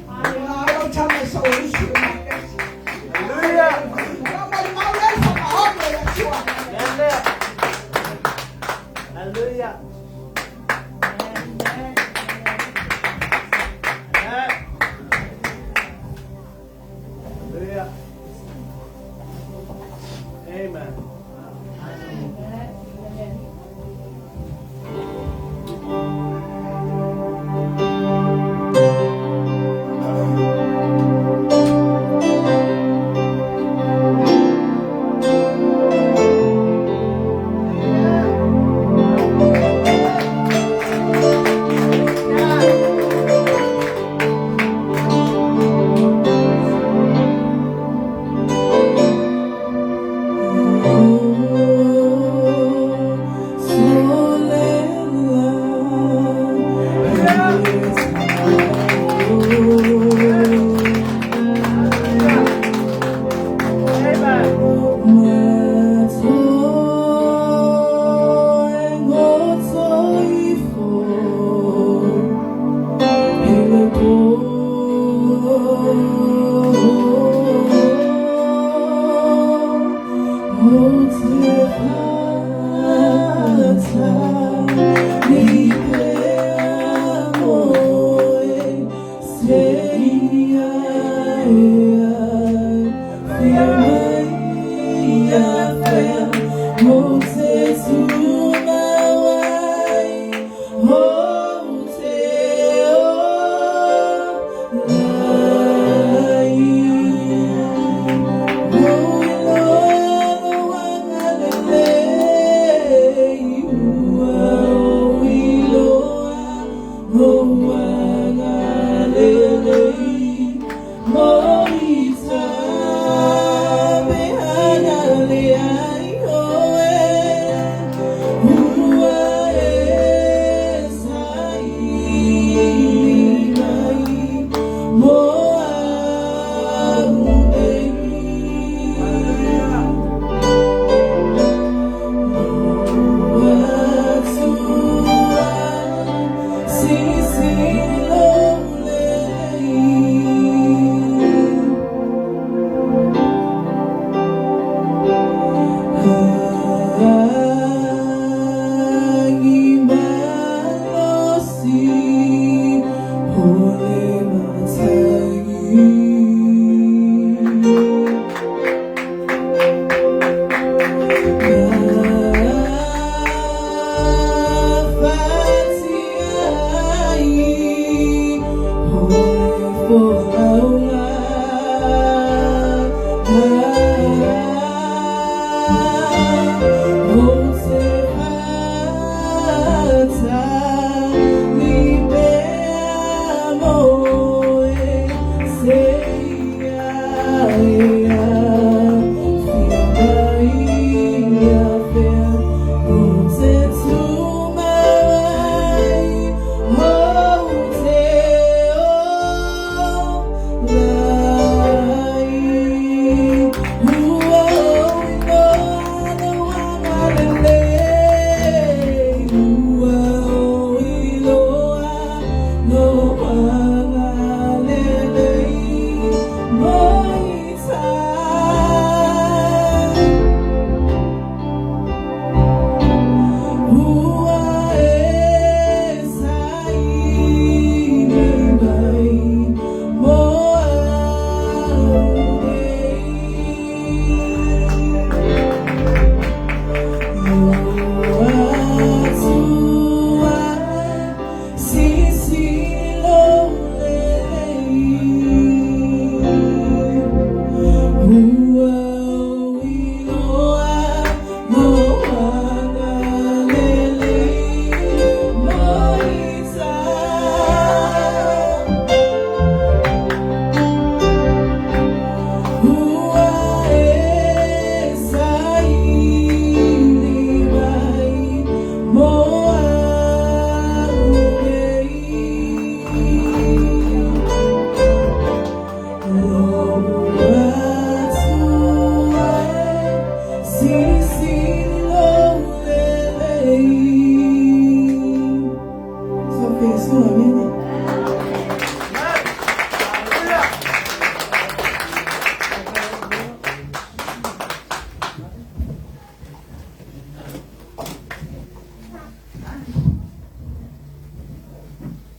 Na lau tama i Saulusi o Makesi. Hallelujah. Lau malimau lea i faamaoni o le Atua. Hallelujah. Amen. Hallelujah. Amen.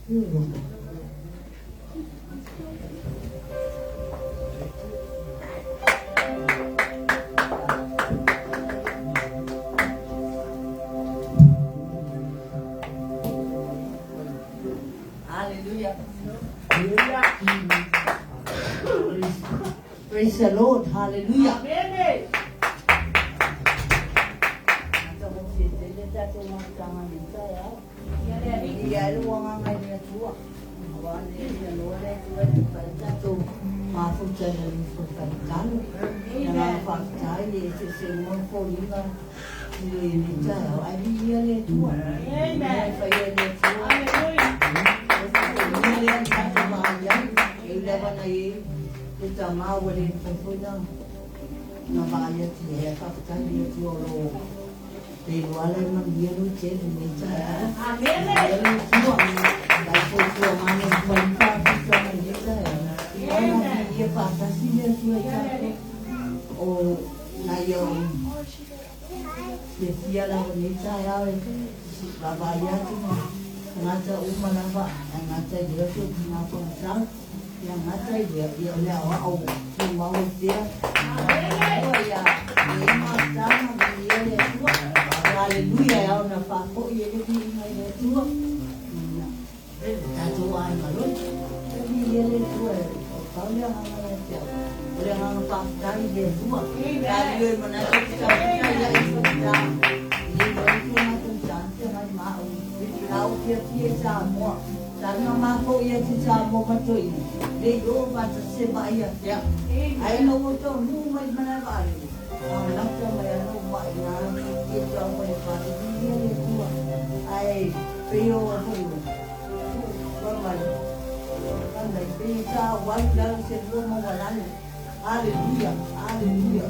Hallelujah. Praise the Lord. Hallelujah. Amen. Amen. Hallelujah, hallelujah.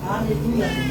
Hallelujah.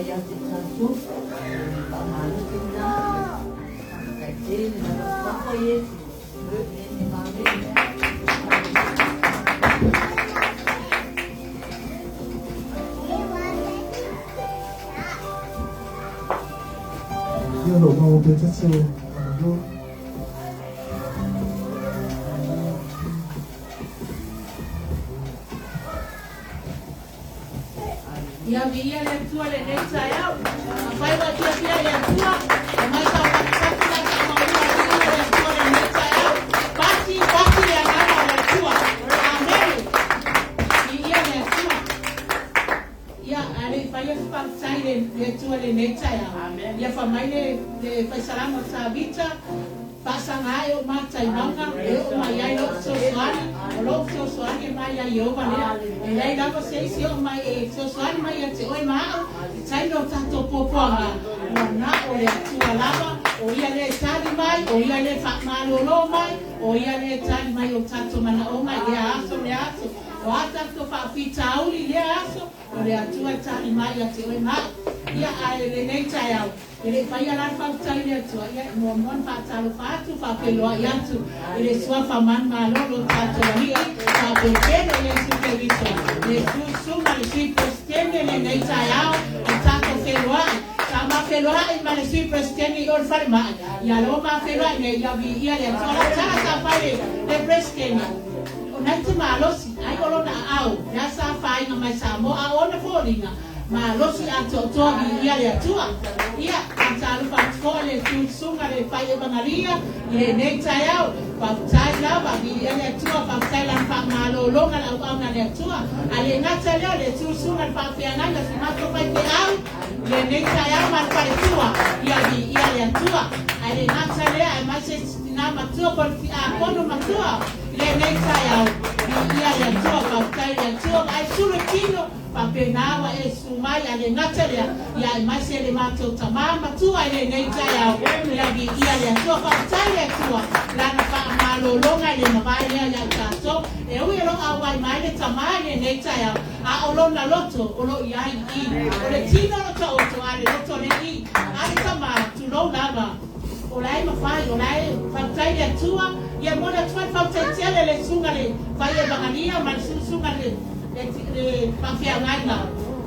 ia te tatou, o le faamalosi lena. Faafetai tele lava suafa o Iesu. Amene ma amene. Ia o lo o maua pea tatou avanoa. Ia viia le Atua lenei taeao. Afai ua fiafia i le Atua, aumai sau fatufatu la faamauina viia le Atua lenei taeao. Pati, pati le agaga o le Atua. Amene. Viia le Atua. Ia, a le i faia se faafetai i le Atua lenei taeao. Ia fai mai le faisalama o Tavita, Faasaga ae ou mata i mauga, e oo mai ai lou fesoasoani, o lou fesoasoani e mai ia Ieova lea. E leai lava se isi e oo mai e fesoasoani mai ia te oe ma au, i taimi o tatou puapuaga, ua na o le Atua lava, o Ia lea e tali mai, o Ia lea e faamalolo mai, o Ia lea e tali mai i o tatou manaoga i lea aso lea aso. O a tatou faafitauli i lea aso, o le Atua e tali mai ia te oe ma au. Ia, ae lenei taeao, E le i faia la le faafetai i le Atua, ia e muamua ona faatalofa atu, faafeiloai atu i le Suafa manumalo o lo tatou Alii, faapelepele Iesu Keriso, le Susuga le Sui Peresetene lenei taeao, o tatou feiloai. Sa ma feiloai ma le Sui Peresetene i o le falemai, ia lea ua ma feiloai nei, ia viia le Atua. O lau tala sa fai i le Peresetene, o na e te malosi, ai o lona aao, lea sa afaina mai Samoa, a o ona foliga, Malosi atoatoa viia le Atua. Ia, faatalofa atu foi le susuga le fai evagalia i lenei taeao. Faafetai lava, viia le Atua, faafetai lana faamalologa le auauna a le Atua. A le gata lea, le susuga le faafeagaiga si matou faifeau i lenei taeao ma le faletua. Ia viia le Atua. Ae le gata lea, aemaise si tina matua po o le tiakono matua i lenei taeao. Viia le Atua, faafetai le Atua. Vaai sulu i tino. Faapena ua e susu mai a le gata lea, ia aemaise le matou tama matua i lenei taeao, ia viia le Atua. Faafetai le Atua Lana faamalologa i le mavae lea ia i tatou. E ui o lo o auai mai le tama i lenei taeao, a o lona loto o lo o i ai i i. O le tino o lo o taoto, a le loto le i. A le tama, tulou lava. O la e mafai, o la e faafetai le Atua, ia momoli atu foi le faafetai tele le susuga le fai evagalia ma le susuga le le faafeagaiga,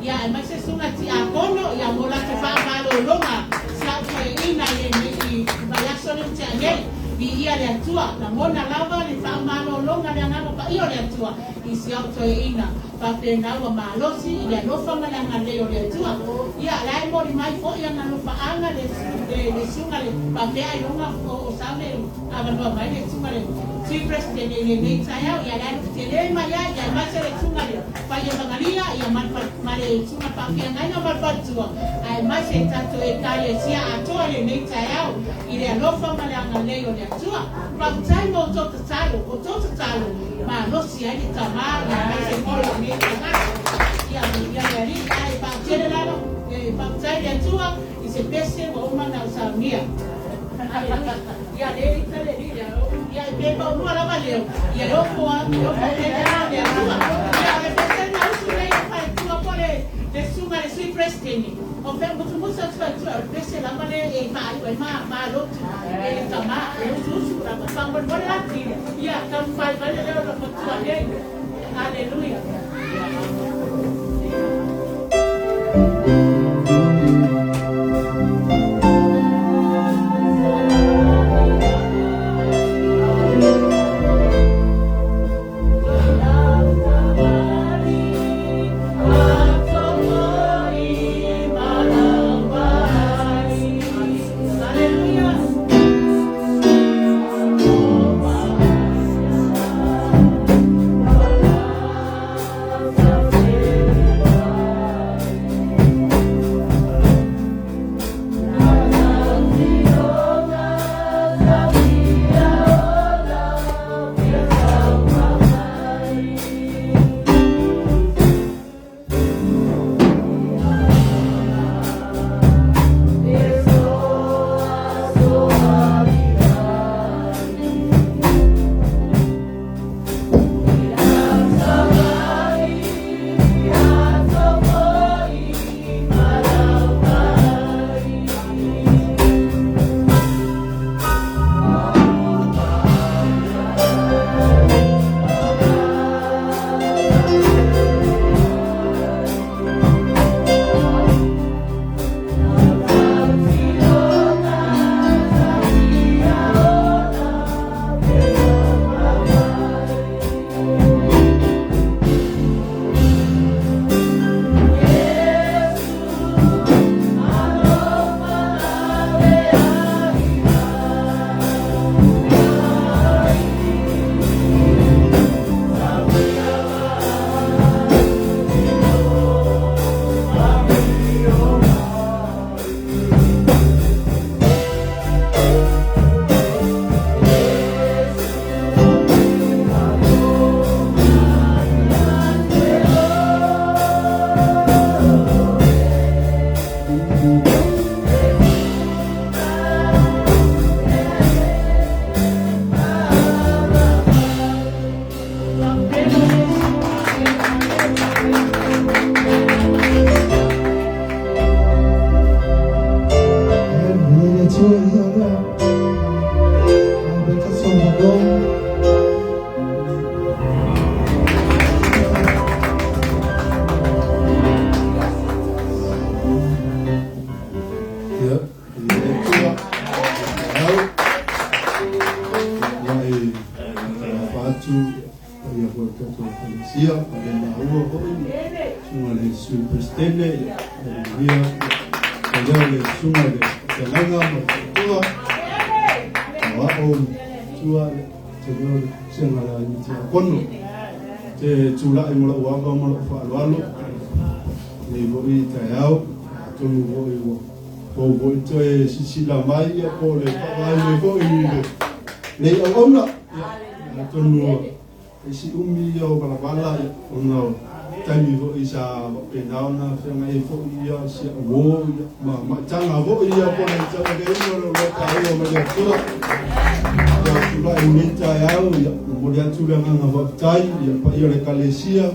ia aemaise susuga tiakono, ia mo latou faamalologa si au toeaina i lenei vaiaso lea ua tea nei. Viia le Atua, lagona lava le faamalologa le Agaga Paia o le Atua i si au toeaina. Faapena ua malosi i le alofa ma le agalelei o le Atua. Ia, la e moli mai foi ana alofaaga le le susuga le faapea ailoga o sau le avanoa mai le susuga le Sui Presidene i lenei taeao. Ia, la e loto tele mai ai, ia aemaise le susuga le Faievagalia, ia ma le ma le susuga faafeagaiga ma le faletua, aemaise tatou Ekalesia atoa i lenei taeao i le alofa ma le agalelei o le Atua. Faafetai mo outou tatalo, o outou tatalo malosi ai le tama ia aemaise foi lenei tagata. Ia viia le Alii ae faatele lalo e faafetai le Atua i se pese ua uma ona ou saunia. Aleluia. Ia le lita le alii lea. Ia e pe paulua lava leo. Ia e ofo a, e ofo tele lava le Atua. Ia o le pese na usu nei e faletua po le le susuga le Sui Presideni. O fea musumusu atu faletua o le pese lava le e faaiu ai ma ma lotu e le tama e usuusu lava. Faamolemole la ia taumafai mai le leo o le matua nei. Aleluia. Hallelujah. atu paia foi o tatou ekalesia pa le maua foʻi suga le sui presidente ia aleluia ia lea o le suga le feagaiga ma le faletua o a'o tua te lea o le sega le aiga tiakono te tula'i ma la'u ava ma la'u fa'aloalo nei fo'i taeao atonu fo'i ua tou fo'i toe sisila mai ia po o le fa'avaai mai fo'i i le nei auauna ia atonu e si umi ia o valavala ia ona o taimi fo'i sa fa'apena ona feagai ai fo'i ia si a'uō ia ma ma'itaga fo'i ia po le tauaveina o le oloa taua mai le Atua ia tula'i nei taeao ia momoli atu le agaga fa'afetai ia paia o le ekalesia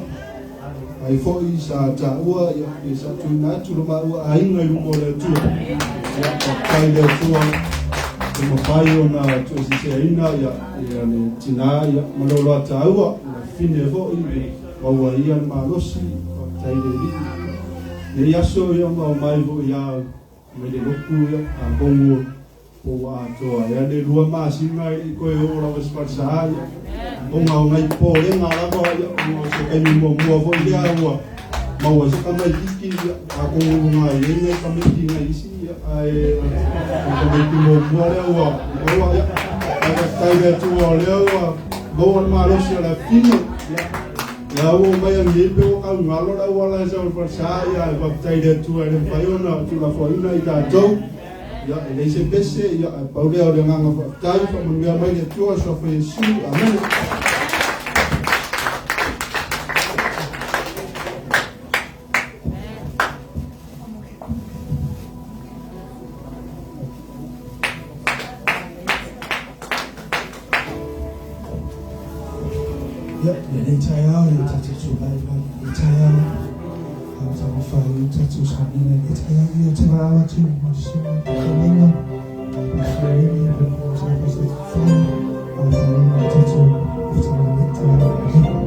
ai fo'i sa ta'ua ia ia sa tuuina atu lo maua aiga i luma o le Atua ia fa'afetai le Atua e mafai ona tu'usiseaina ia ia le tinā ia ma le oloa taua le fine fo'i maua ia le malosi fa'afetai le Alii nei aso ia ma o mai fo'i a mai le lotu ia atonu po ua atoa ea le 2 masina e le'i toe oo lava se falesā ia ona o nai polega lava ia ona o se taimi muamua fo'i lea ua maua se tamaititi ia atonu na iai nai tamaiti nai isi ia ae o tamaiti muamua lea ua maua ia ae fa'afetai le Atua o lea ua maua le malosi o le afine ia ia ua mai agiai pe ua kaugalo le auala e sau le falesā ia ae fa'afetai le Atua e le mafai ona tulafoaina i tatou ia e leai se pese ia ae pau lea o le agaga fa'afetai fa'amanuia mai le Atua suafa Iesu amene. Ia, lenei taeao le tatou tulai mai lenei taeao. A o taumafai o tatou sauniga i lenei taeao ia o te valaau atu mo le susuga i le feagaiga, le feagaiga mo le tatou fai, a o faaiuga o tatou fonotaga i lenei taeao.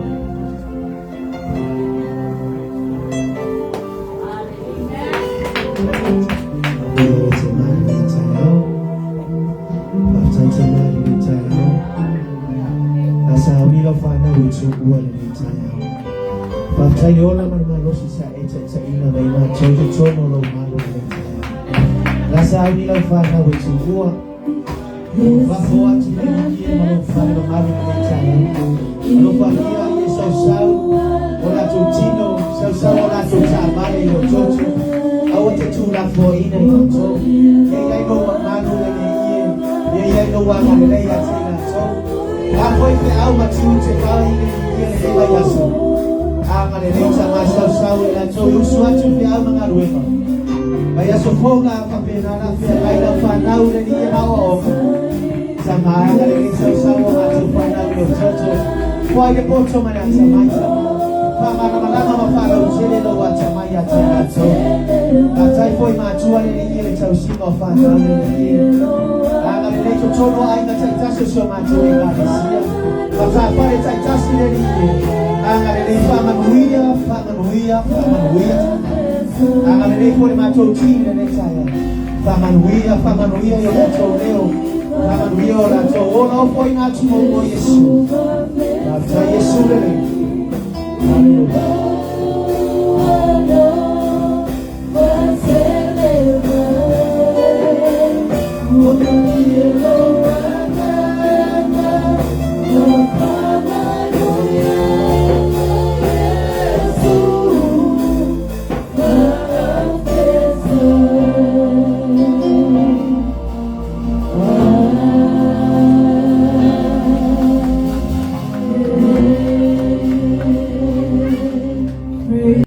Amen. Ia le te mai lenei taeao. Faafetai tele i lenei taeao. A sauni lau whanau i tū ua lenei taeao. Faafetai le ola ma le malosi sa e ta'ita'ina mai matou i totonu o lou malu lenei taeao. La sauni lau whanau i tū ua. Fafo atu le ia ma lou fale mamalu lenei taeao. Alofagia ia sausau o latou tino, sausau o latou ta'avale i lototo. Aua te tūlafoaina i matou. Ia iai lou mamalu lenei ie. Ia iai lou agalelei ia te i latou. La foi feau ma tiute faaoina ia lenei vaiaso. Agalelei tamasausau i latou i usu atu feau ma galuega. Vaiaso fou la faapena la feagai lau fanau le alii ma aoaoga. Sama agalelei sausau o matou fanau i lototo. Foai le poto ma le atamai tama. Faamalamalama ma faalautele lou atamai ia te i latou. Faafetai foi matua le alii le tausiga o fanau le alii. Agalelei totonu o aiga ta'itasi o si o matou ekalesia. Matafale ta'itasi le alii. Agalelei faamanuia, faamanuia, faamanuia. Agalelei foi le matou tini lenei taeao. Faamanuia, faamanuia i o latou leo. Faamanuia o latou ola o foaiina atu mo o Iesu. Faafetai Iesu lelei. Hallelujah.